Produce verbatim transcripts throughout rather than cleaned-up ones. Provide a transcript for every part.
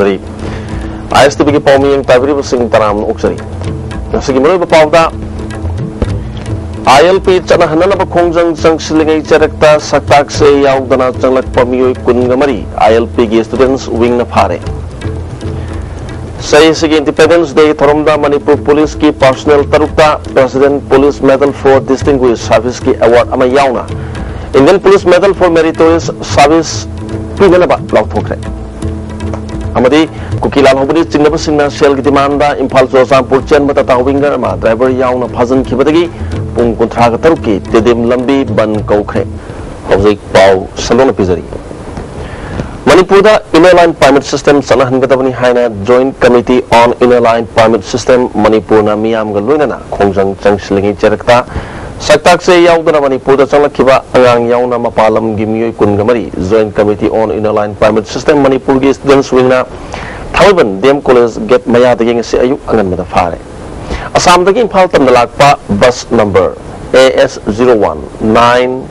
ꯔꯤ꯫ ꯑꯥꯏ ꯑꯦꯁ ꯇꯤ ꯚꯤꯒꯤ ꯄꯥꯎꯃꯤꯌꯦꯡ ꯇꯥꯕꯤꯔꯤꯕꯁꯤꯡ ꯇꯔꯥꯝꯅ ꯑꯣꯛꯆꯔꯤ꯫ ꯉꯁꯤꯒꯤ ꯃꯔꯨꯑꯣꯏꯕ ꯄꯥꯎꯗ, ꯑꯥꯏ ꯑꯦꯜ ꯄꯤ ꯆꯠꯅꯍꯟꯅꯅꯕ ꯈꯣꯡꯖꯪ ꯆꯪꯁꯤꯜꯂꯤꯉꯩ ꯆꯦꯔꯛꯇ ꯁꯛꯇꯥꯛꯁꯦ ꯌꯥꯎꯗꯅ ꯆꯪꯂꯛꯄ ꯃꯤꯑꯣꯏ ꯀꯨꯟꯒ ꯃꯔꯤ ꯑꯥꯏ ꯑꯦꯜ ꯄꯤꯒꯤ ꯁ꯭ꯇꯨꯗꯦꯟꯠꯁ ꯋꯤꯡꯅ ꯐꯥꯔꯦ꯫ ꯆꯍꯤꯁꯤꯒꯤ ꯏꯟꯗꯤꯄꯦꯟꯗꯦꯟꯁ ꯗꯦꯒꯤ ꯊꯧꯔꯝꯗ ꯃꯅꯤꯄꯨꯔ ꯄꯨꯂꯤꯁꯀꯤ ꯄꯥꯔꯁꯣꯅꯦꯜ ꯇꯔꯨꯛꯇ President Police Medal for Distinguished Serviceꯀꯤ ꯑꯦꯋꯥꯔꯗ ꯑꯃ ꯌꯥꯎꯅ Indian Police Medal for Meritorious Service ꯄꯤꯅꯅꯕ ꯂꯥꯎꯊꯣꯛꯈ꯭ꯔꯦ꯫ ꯑꯃꯗꯤ ꯀꯨꯀꯤ ꯂꯥꯜꯍꯧꯕꯅꯤ ꯆꯤꯡꯅꯕꯁꯤꯡꯅ ꯁꯦꯜꯒꯤ ꯗꯤꯃꯥꯟꯗ ꯏꯝꯐꯥꯜ ꯆꯨꯔꯆꯥꯟꯄꯨꯔ ꯆꯦꯟꯕ ꯇꯥꯇꯥ ꯋꯤꯡꯒꯔ ꯑꯃ ꯗ꯭ꯔꯥꯏꯚꯔ ꯌꯥꯎꯅ ꯐꯥꯖꯤꯟꯈꯤꯕꯗꯒꯤ ꯄꯨꯡ ꯀꯨꯟꯊ꯭ꯔꯥꯒ ꯇꯔꯨꯛꯀꯤ ꯇꯦꯗꯤꯝ ꯂꯝꯕꯤ ꯕꯟ ꯀꯧꯈ꯭ꯔꯦ꯫ ꯍꯧꯖꯤꯛ ꯄꯥꯎ ꯁꯟꯗꯣꯛꯅ ꯄꯤꯖꯔꯤ꯫ ꯃꯅꯤꯄꯨꯔꯗ Inner Line Permit System ꯆꯠꯅꯍꯟꯒꯗꯕꯅꯤ ꯍꯥꯏꯅ Joint Committee on Inner Line Permit System ꯃꯅꯤꯄꯨꯔꯅ ꯃꯤꯌꯥꯝꯒ ꯂꯣꯏꯅꯅ ꯈꯣꯡꯖꯪ ꯆꯪꯁꯤꯜꯂꯤꯉꯩ ꯆꯦꯔꯛꯇ ꯁꯛꯇꯥꯛꯁꯦ ꯌꯥꯎꯗꯅ ꯃꯅꯤꯄꯨꯔꯗ ꯆꯪꯂꯛꯈꯤꯕ ꯑꯉꯥꯡ ꯌꯥꯎꯅ ꯃꯄꯥꯟ ꯂꯝꯒꯤ ꯃꯤꯑꯣꯏ ꯀꯨꯟꯒ ꯃꯔꯤ Joint Committee on Inner Line Permit System ꯃꯅꯤꯄꯨꯔꯒꯤ ꯁ꯭ꯇꯨꯗꯦꯟꯠꯁ ꯋꯤꯡꯅ ꯊꯥꯡꯃꯩꯕꯟ ꯗꯤ ꯑꯦꯝ ꯀꯣꯂꯦꯖ ꯒꯦꯠ ꯃꯌꯥꯗꯒꯤ ꯉꯁꯤ ꯑꯌꯨꯛ ꯑꯉꯟꯕꯗ ꯐꯥꯔꯦ꯫ ꯑꯁꯥꯝꯗꯒꯤ ꯏꯝꯐꯥꯜ ꯇꯝꯅ ꯂꯥꯛꯄ bus number A S zero one nine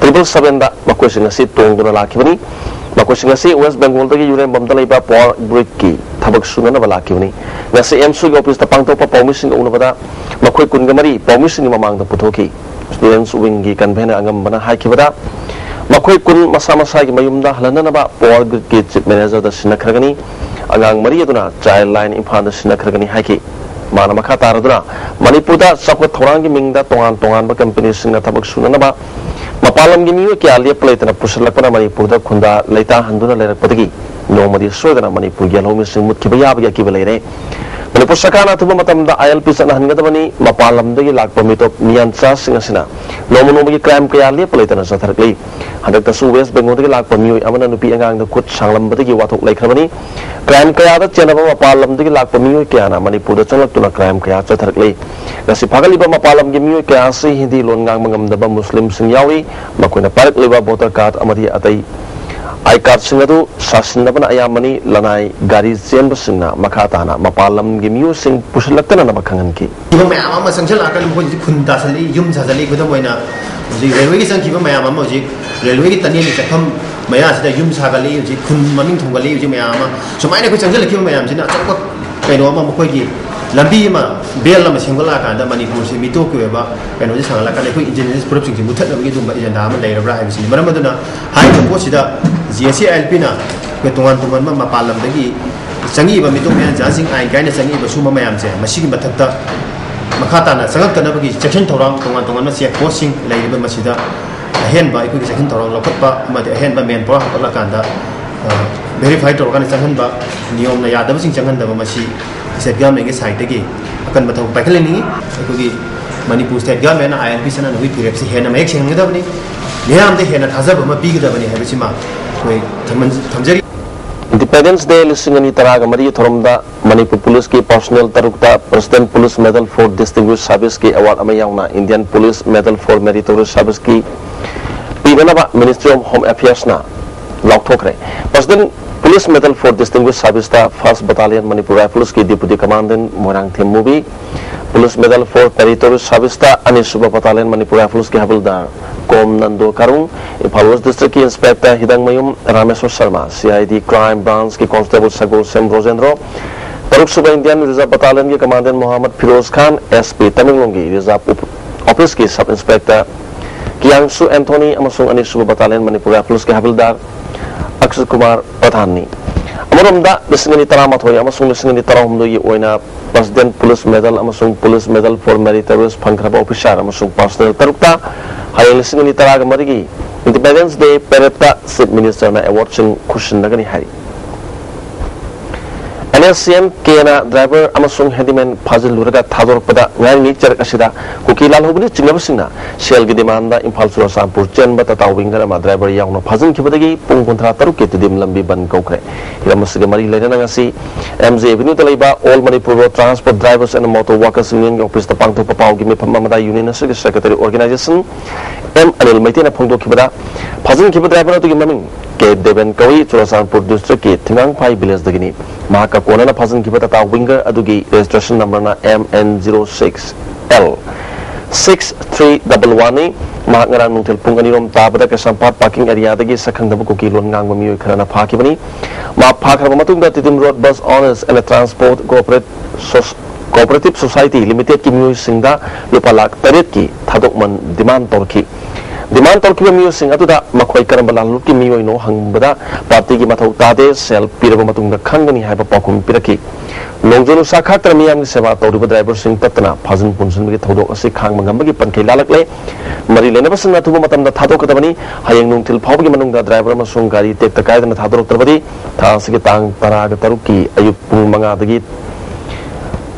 triple sevenꯗ ꯃꯈꯣꯏꯁꯤꯡ ꯑꯁꯤ ꯇꯣꯡꯗꯨꯅ ꯂꯥꯛꯈꯤꯕꯅꯤ꯫ ꯃꯈꯣꯏꯁꯤꯡ ꯑꯁꯤ ꯋꯦꯁ ꯕꯦꯡꯒꯣꯜꯗꯒꯤ ꯌꯨꯔꯦꯝꯕꯝꯗ ꯂꯩꯕ ꯄꯥꯋꯔ ꯒ꯭ꯔꯤꯗꯀꯤ ꯊꯕꯛ ꯁꯨꯅꯅꯕ ꯂꯥꯛꯈꯤꯕꯅꯤ꯫ ꯉꯁꯤ ꯑꯦꯝꯁꯨꯒꯤ ꯑꯣꯐꯤꯁꯇ ꯄꯥꯡꯊꯣꯛꯄ ꯄꯥꯎꯃꯤꯁꯤꯡꯒ ꯎꯅꯕꯗ ꯃꯈꯣꯏ ꯀꯨꯟꯒ ꯃꯔꯤ ꯄꯥꯎꯃꯤꯁꯤꯡꯒꯤ ꯃꯃꯥꯡꯗ ꯄꯨꯊꯣꯛꯈꯤ꯫ ꯁ꯭ꯇꯨꯗꯦꯟꯠꯁ ꯋꯤꯡꯒꯤ ꯀꯟꯚꯦꯅꯔ ꯑꯉꯝꯕꯅ ꯍꯥꯏꯈꯤꯕꯗ, ꯃꯈꯣꯏ ꯀꯨꯟ ꯃꯁꯥ ꯃꯁꯥꯒꯤ ꯃꯌꯨꯝꯗ ꯍꯜꯍꯟꯅꯅꯕ ꯄꯥꯋꯔ ꯒ꯭ꯔꯤꯗꯀꯤ ꯆꯤꯐ ꯃꯦꯅꯦꯖꯔꯗ ꯁꯤꯟꯅꯈ꯭ꯔꯒꯅꯤ꯫ ꯑꯉꯥꯡ ꯃꯔꯤ ꯑꯗꯨꯅ ꯆꯥꯏꯜ ꯂꯥꯏꯟ ꯏꯝꯐꯥꯜꯗ ꯁꯤꯟꯅꯈ꯭ꯔꯒꯅꯤ ꯍꯥꯏꯈꯤ꯫ ꯃꯥꯅ ꯃꯈꯥ ꯇꯥꯔꯗꯨꯅ, ꯃꯅꯤꯄꯨꯔꯗ ꯆꯥꯎꯈꯠ ꯊꯧꯔꯥꯡꯒꯤ ꯃꯤꯡꯗ ꯇꯣꯉꯥꯟ ꯇꯣꯉꯥꯟꯕ ꯀꯝꯄꯦꯅꯤꯁꯤꯡꯅ ꯊꯕꯛ ꯁꯨꯅꯅꯕ ꯃꯄꯥꯟ ꯂꯝꯒꯤ ꯃꯤꯑꯣꯏ ꯀꯌꯥ ꯂꯦꯞꯄ ꯂꯩꯇꯅ ꯄꯨꯁꯤꯜꯂꯛꯄꯅ ꯃꯅꯤꯄꯨꯔꯗ ꯈꯨꯟꯗꯥ ꯂꯩꯇꯥꯍꯟꯗꯨꯅ ꯂꯩꯔꯛꯄꯗꯒꯤ ꯅꯣꯡꯃꯗꯤ ꯁꯣꯏꯗꯅ ꯃꯅꯤꯄꯨꯔꯒꯤ ꯂꯧꯃꯤꯁꯤꯡ ꯃꯨꯠꯈꯤꯕ ꯌꯥꯕꯒꯤ ꯑꯀꯤꯕ ꯂꯩꯔꯦ꯫ ꯃꯅꯤꯄꯨꯔ ꯁꯔꯀꯥꯔꯅ ꯑꯊꯨꯕ ꯃꯇꯝꯗ ꯑꯥꯏ ꯑꯦꯜ ꯄꯤ ꯆꯠꯅꯍꯟꯒꯗꯕꯅꯤ꯫ ꯃꯄꯥꯟ ꯂꯝꯗꯒꯤ ꯂꯥꯛꯄ ꯃꯤꯇꯣꯞ ꯃꯤꯌꯥꯟꯆꯥꯁꯤꯡ ꯑꯁꯤꯅ ꯅꯣꯡꯃ ꯅꯣꯡꯃꯒꯤ ꯀ꯭ꯔꯥꯏꯝ ꯀꯌꯥ ꯂꯦꯞꯄ ꯂꯩꯇꯅ ꯆꯠꯊꯔꯛꯂꯤ꯫ ꯍꯟꯗꯛꯇꯁꯨ ꯋꯦꯁ ꯕꯦꯡꯒꯣꯜꯗꯒꯤ ꯂꯥꯛꯄ ꯃꯤꯑꯣꯏ ꯑꯃꯅ ꯅꯨꯄꯤ ꯑꯉꯥꯡꯗ ꯈꯨꯠ ꯁꯥꯡꯂꯝꯕꯗꯒꯤ ꯋꯥꯊꯣꯛ ꯂꯩꯈ꯭ꯔꯕꯅꯤ꯫ ꯀ꯭ꯔꯥꯏꯝ ꯀꯌꯥꯗ ꯆꯦꯟꯅꯕ ꯃꯄꯥꯟ ꯂꯝꯗꯒꯤ ꯂꯥꯛꯄ ꯃꯤꯑꯣꯏ ꯀꯌꯥꯅ ꯃꯅꯤꯄꯨꯔꯗ ꯆꯪꯂꯛꯇꯨꯅ ꯀ꯭ꯔꯥꯏꯝ ꯀꯌꯥ ꯆꯠꯊꯔꯛꯂꯤ꯫ ꯉꯁꯤ ꯐꯥꯒꯠꯂꯤꯕ ꯃꯄꯥꯟ ꯂꯝꯒꯤ ꯃꯤꯑꯣꯏ ꯀꯌꯥ ꯑꯁꯤ ꯍꯤꯟꯗꯤ ꯂꯣꯟ ꯉꯥꯡꯕ ꯉꯝꯗꯕ ꯃꯨꯁꯂꯤꯝꯁꯤꯡ ꯌꯥꯎꯔꯤ꯫ ꯃꯈꯣꯏꯅ ꯄꯥꯏꯔꯛꯂꯤꯕ ꯚꯣꯇꯔ ꯀꯥꯔꯗ ꯑꯃꯗꯤ ꯑꯇꯩ ꯑꯥꯏ ꯀꯥꯔꯗꯁꯤꯡ ꯑꯗꯨ ꯁꯥꯁꯤꯟꯅꯕꯅ ꯑꯌꯥꯝꯕꯅꯤ꯫ ꯂꯅꯥꯏ ꯒꯥꯔꯤ ꯆꯦꯟꯕꯁꯤꯡꯅ ꯃꯈꯥ ꯇꯥꯅ ꯃꯄꯥꯟ ꯂꯝꯒꯤ ꯃꯤꯑꯣꯏꯁꯤꯡ ꯄꯨꯁꯤꯜꯂꯛꯇꯅꯅꯕ ꯈꯪꯍꯟꯈꯤ꯫ ꯊꯤꯕ ꯃꯌꯥꯝ ꯑꯃ ꯆꯪꯁꯤꯜꯂꯛꯑꯀꯥꯟꯗ ꯃꯈꯣꯏ ꯍꯧꯖꯤꯛ ꯈꯨꯟ ꯇꯥꯁꯜꯂꯤ, ꯌꯨꯝ ꯁꯥꯖꯜꯂꯤ꯫ ꯈꯨꯗꯝ ꯑꯣꯏꯅ ꯍꯧꯖꯤꯛ ꯔꯦꯜꯋꯦꯒꯤ ꯆꯪꯈꯤꯕ ꯃꯌꯥꯝ ꯑꯃ ꯍꯧꯖꯤꯛ ꯔꯦꯜꯋꯦꯒꯤ ꯇꯅꯦꯜꯒꯤ ꯆꯠꯐꯝ ꯃꯌꯥꯁꯤꯗ ꯌꯨꯝ ꯁꯥꯒꯠꯂꯤ, ꯍꯧꯖꯤꯛ ꯈꯨꯟ ꯃꯃꯤꯡ ꯊꯣꯟꯒꯠꯂꯤ, ꯍꯧꯖꯤꯛ ꯃꯌꯥꯝ ꯑꯃ ꯁꯨꯃꯥꯏꯅ ꯑꯩꯈꯣꯏ ꯆꯪꯁꯤꯜꯂꯛꯈꯤꯕ ꯃꯌꯥꯝꯁꯤꯅ ꯑꯆꯧꯕ ꯀꯩꯅꯣ ꯑꯃ, ꯃꯈꯣꯏꯒꯤ ꯂꯝꯕꯤ ꯑꯃ, ꯕꯦꯜ ꯑꯃ ꯁꯦꯝꯒꯠꯂꯛꯑꯀꯥꯟꯗ ꯃꯅꯤꯄꯨꯔꯁꯤ ꯃꯤꯇꯣꯞꯀꯤ ꯑꯣꯏꯕ ꯀꯩꯅꯣꯁꯤ ꯁꯥꯒꯠꯂꯛꯑꯀꯥꯟꯗ ꯑꯩꯈꯣꯏ ꯏꯟꯗꯤꯖꯤꯅꯁ ꯐꯨꯔꯨꯞꯁꯤꯡꯁꯤ ꯃꯨꯠꯊꯠꯅꯕꯒꯤ ꯑꯗꯨꯒꯨꯝꯕ ꯑꯦꯖꯦꯟꯗꯥ ꯑꯃ ꯂꯩꯔꯕ꯭ꯔꯥ ꯍꯥꯏꯕꯁꯤꯅꯤ꯫ ꯃꯔꯝ ꯑꯗꯨꯅ ꯍꯥꯏꯔꯤꯕ ꯄꯣꯠꯁꯤꯗ G S A I L ꯄꯤꯅ ꯑꯩꯈꯣꯏ ꯇꯣꯉꯥꯟ ꯇꯣꯉꯥꯟꯕ ꯃꯄꯥꯟ ꯂꯝꯗꯒꯤ ꯆꯪꯉꯛꯏꯕ ꯃꯤꯇꯣꯞ ꯃꯌꯥꯝ, ꯖꯍꯥꯖꯁꯤꯡ ꯑꯥꯏꯟ ꯀꯥꯏꯅ ꯆꯪꯉꯛꯏꯕ ꯁꯨꯝꯕ ꯃꯌꯥꯝꯁꯦ, ꯃꯁꯤꯒꯤ ꯃꯊꯛꯇ ꯃꯈꯥ ꯇꯥꯅ ꯆꯪꯉꯛꯇꯅꯕꯒꯤ ꯆꯦꯛꯁꯤꯟ ꯊꯧꯔꯥꯡ, ꯇꯣꯉꯥꯟ ꯇꯣꯉꯥꯟꯕ ꯆꯦꯛ ꯄꯣꯁꯁꯤꯡ ꯂꯩꯔꯤꯕ ꯃꯁꯤꯗ ꯑꯍꯦꯟꯕ ꯑꯩꯈꯣꯏꯒꯤ ꯆꯦꯛꯁꯤꯟ ꯊꯧꯔꯥꯡ ꯂꯧꯈꯠꯄ ꯑꯃꯗꯤ ꯑꯍꯦꯟꯕ ꯃꯦꯟ ꯄꯥꯋꯔ ꯍꯥꯞꯀꯠꯂꯀꯥꯟꯗ, ꯑ, ꯚꯦꯔꯤꯐꯥꯏ ꯇꯧꯔꯀꯥꯟꯗ ꯆꯪꯍꯟꯕ, ꯅꯤꯌꯣꯝꯅ ꯌꯥꯗꯕꯁꯤꯡ ꯆꯪꯍꯟꯗꯕ, ꯃꯁꯤ ꯁ꯭ꯇꯦꯠ ꯒꯚꯔꯟꯃꯦꯟꯒꯤ ꯁꯥꯏꯠꯇꯒꯤ ꯑꯀꯟꯕ ꯊꯕꯛ ꯄꯥꯏꯈꯠꯍꯟꯅꯤꯡꯉꯤ꯫ ꯑꯩꯈꯣꯏꯒꯤ ꯃꯅꯤꯄꯨꯔ ꯁ꯭ꯇꯦꯠ ꯒꯚꯔꯟꯃꯦꯟꯅ ꯑꯥꯏ ꯑꯦꯜ ꯄꯤ ꯆꯠꯅꯅꯕꯒꯤ ꯐꯤꯔꯦꯞꯁꯤ ꯍꯦꯟꯅ ꯃꯌꯦꯛ ꯁꯦꯡꯍꯟꯒꯗꯕꯅꯤ, ꯃꯤꯌꯥꯝꯗ ꯍꯦꯟꯅ ꯊꯥꯖꯕ ꯑꯃ ꯄꯤꯒꯗꯕꯅꯤ ꯍꯥꯏꯕꯁꯤꯃ ꯑꯩꯈꯣꯏ ꯊꯝꯍꯟ-, ꯊꯝꯖꯔꯤ꯫ Independence Day ꯂꯤꯁꯤꯡ ꯑꯅꯤ ꯇꯔꯥꯒ ꯃꯔꯤꯒꯤ ꯊꯧꯔꯝꯗ ꯃꯅꯤꯄꯨꯔ ꯄꯨꯂꯤꯁꯀꯤ ꯄꯔꯁꯣꯅꯦꯜ ꯇꯔꯨꯛꯇ President Police Medal for Distinguished Serviceꯀꯤ ꯑꯦꯋꯥꯔꯗ ꯑꯃ ꯌꯥꯎꯅ Indian Police Medal for Meritorious Serviceꯀꯤ ꯄꯤꯅꯅꯕ Ministry of Home Affairsꯅ ꯂꯥꯎꯊꯣꯛꯈ꯭ꯔꯦ꯫ President Police Medal for Distinguished Serviceꯇ First Battalion Manipur Riflesꯀꯤ Deputy Commandant Moirangthem movie, Police Medal for Meritorious Serviceꯇ ꯑꯅꯤꯁꯨꯕ Battalion Manipur Riflesꯀꯤ ꯍꯕꯤꯜꯗꯥꯔ Kom Nando Karung, Imphal West Districtꯀꯤ Inspector Hidangmayum Rameshor Sharma, C I D Crime Branchꯀꯤ Constable Sagolsem Rojendro, ꯇꯔꯨꯛꯁꯨꯕ Indian Reserve Battalionꯒꯤ Commandant Mohammad Firoz Khan, S P ꯇꯃꯦꯡꯂꯣꯡꯒꯤ Reserve Officeꯀꯤ Sub Inspector Kiyangsu Anthony ꯑꯃꯁꯨꯡ ꯑꯅꯤꯁꯨꯕ Battalion Manipur Riflesꯀꯤ ꯍꯕꯤꯜꯗꯥꯔ ꯑꯛꯁꯨ ꯀꯨꯃꯥꯔ ꯄ꯭ꯔꯙꯥꯟꯅꯤ꯫ ꯑꯃꯔꯣꯝꯗ, ꯂꯤꯁꯤꯡ ꯑꯅꯤ ꯇꯔꯥꯃꯥꯊꯣꯏ ꯑꯃꯁꯨꯡ ꯂꯤꯁꯤꯡ ꯑꯅꯤ ꯇꯔꯥꯍꯨꯝꯗꯣꯏꯒꯤ ꯑꯣꯏꯅ President Police Medal ꯑꯃꯁꯨꯡ Police Medal for Meritorious ꯐꯪꯈ꯭ꯔꯕ officer ꯑꯃꯁꯨꯡ personnel ꯇꯔꯨꯛꯇ ꯍꯌꯦꯡ ꯂꯤꯁꯤꯡ ꯑꯅꯤ ꯇꯔꯥꯒ ꯃꯔꯤꯒꯤ Independence Day Paradeꯇ Chief Ministerꯅ awardꯁꯤꯡ ꯈꯨꯠꯁꯤꯟꯅꯒꯅꯤ ꯍꯥꯏꯔꯤ꯫ N S C N Kꯅ driver ꯑꯃꯁꯨꯡ handyman ꯐꯥꯖꯤꯜꯂꯨꯔꯒ ꯊꯥꯗꯣꯔꯛꯄꯗ ꯉꯥꯏꯔꯤꯉꯩ ꯆꯔꯛ ꯑꯁꯤꯗ ꯀꯨꯀꯤ ꯂꯥꯜꯍꯧꯕꯅ ꯆꯤꯡꯅꯕꯁꯤꯡꯅ ꯁꯦꯜꯒꯤ demandꯗ ꯏꯝꯐꯥꯜ ꯆꯨꯔꯆꯥꯟꯄꯨꯔ ꯆꯦꯟꯕ Tata Winger ꯑꯃ driver ꯌꯥꯎꯅ ꯐꯥꯖꯤꯟꯈꯤꯕꯗꯒꯤ ꯄꯨꯡ ꯀꯨꯟꯊ꯭ꯔꯥ ꯇꯔꯨꯛꯀꯤ ꯇꯤꯗꯤꯝ ꯂꯝꯕꯤ ꯕꯟ ꯀꯧꯈ꯭ꯔꯦ꯫ ꯍꯤꯔꯝ ꯑꯁꯤꯒ ꯃꯔꯤ ꯂꯩꯅꯅ ꯉꯁꯤ M G Avenueꯗ ꯂꯩꯕ All Manipur Road Transport Drivers and Motor Workers Unionꯒꯤ officeꯇ ꯄꯥꯡꯊꯣꯛꯄ ꯄꯥꯎꯒꯤ ꯃꯤꯐꯝ ꯑꯃꯗ union ꯑꯁꯤꯒꯤ secretary organization M Anil Meiteiꯅ ꯐꯣꯡꯗꯣꯛꯈꯤꯕꯗ, ꯐꯥꯖꯤꯟꯈꯤꯕ driver ꯑꯗꯨꯒꯤ ꯃꯃꯤꯡ K ꯗꯦꯕꯦꯟ ꯀꯧꯏ, ꯆꯨꯔꯆꯥꯟꯄꯨꯔ districtꯀꯤ ꯊꯤꯡꯒꯥꯡꯐꯥꯏ villageꯗꯒꯤꯅꯤ꯫ ꯃꯍꯥꯛꯀ ꯀꯣꯟꯅꯅ ꯐꯥꯖꯤꯟꯈꯤꯕ Tata Winger ꯑꯗꯨꯒꯤ registration numberꯅ M N zero six L six three double ꯋꯥꯟꯅꯤ꯫ ꯃꯍꯥꯛ ꯉꯔꯥꯡ ꯅꯨꯡꯊꯤꯜ ꯄꯨꯡ ꯑꯅꯤꯔꯣꯝ ꯇꯥꯕꯗ ꯀꯩꯁꯥꯝꯄꯥꯠ ꯄꯥꯔꯀꯤꯡ ꯑꯦꯔꯤꯌꯥꯗꯒꯤ ꯁꯛꯈꯪꯗꯕ ꯀꯨꯀꯤ ꯂꯣꯟ ꯉꯥꯡꯕ ꯃꯤꯑꯣꯏ ꯈꯔꯅ ꯐꯥꯈꯤꯕꯅꯤ꯫ ꯃꯍꯥꯛ ꯐꯥꯈ꯭ꯔꯕ ꯃꯇꯨꯡꯗ Tiddim road bus owners and transport cooperate-, ꯁꯣꯁ-, ꯀꯣꯑꯣꯄꯔꯦꯇꯤꯚ ꯁꯣꯁꯥꯏꯇꯤ ꯂꯤꯃꯤꯇꯦꯗꯀꯤ ꯃꯤꯑꯣꯏꯁꯤꯡꯗ ꯂꯨꯄꯥ ꯂꯥꯈ ꯇꯔꯦꯠꯀꯤ ꯊꯥꯗꯣꯛꯃꯟ ꯗꯤꯃꯥꯟ ꯇꯧꯔꯛꯈꯤ꯫ ꯗꯤꯃꯥꯟ ꯇꯧꯔꯛꯈꯤꯕ ꯃꯤꯑꯣꯏꯁꯤꯡ ꯑꯗꯨꯗ ꯃꯈꯣꯏ ꯀꯔꯝꯕ ꯂꯥꯜꯂꯨꯛꯀꯤ ꯃꯤꯑꯣꯏꯅꯣ ꯍꯪꯕꯗ, "ꯄꯥꯔꯇꯤꯒꯤ ꯃꯊꯧ ꯇꯥꯗꯦ, ꯁꯦꯜ ꯄꯤꯔꯕ ꯃꯇꯨꯡꯗ ꯈꯪꯒꯅꯤ" ꯍꯥꯏꯕ ꯄꯥꯎꯈꯨꯝ ꯄꯤꯔꯛꯈꯤ꯫ ꯅꯣꯡꯖꯨ ꯅꯨꯡꯁꯥ ꯈꯥꯛꯇꯅ ꯃꯤꯌꯥꯝꯒꯤ ꯁꯦꯕꯥ ꯇꯧꯔꯤꯕ ꯗ꯭ꯔꯥꯏꯚꯔꯁꯤꯡ ꯇꯠꯇꯅ ꯐꯥꯖꯤꯟ ꯄꯨꯟꯁꯤꯟꯕꯒꯤ ꯊꯧꯗꯣꯛ ꯑꯁꯤ ꯈꯥꯡꯕ ꯉꯝꯕꯒꯤ ꯄꯟꯈꯩ ꯂꯥꯜꯂꯛꯂꯦ꯫ ꯃꯔꯤ ꯂꯩꯅꯕꯁꯤꯡꯅ ꯑꯊꯨꯕ ꯃꯇꯝꯗ ꯊꯥꯗꯣꯛꯀꯗꯕꯅꯤ꯫ ꯍꯌꯦꯡ ꯅꯨꯡꯊꯤꯜ ꯐꯥꯎꯕꯒꯤ ꯃꯅꯨꯡꯗ ꯗ꯭ꯔꯥꯏꯚꯔ ꯑꯃꯁꯨꯡ ꯒꯥꯔꯤ ꯇꯦꯛꯇ ꯀꯥꯏꯗꯅ ꯊꯥꯗꯣꯔꯛꯇ꯭ꯔꯕꯗꯤ ꯊꯥ ꯑꯁꯤꯒꯤ ꯇꯥꯡ ꯇꯔꯥꯒ ꯇꯔꯨꯛꯀꯤ ꯑꯌꯨꯛ ꯄꯨꯡ ꯃꯉꯥꯗꯒꯤ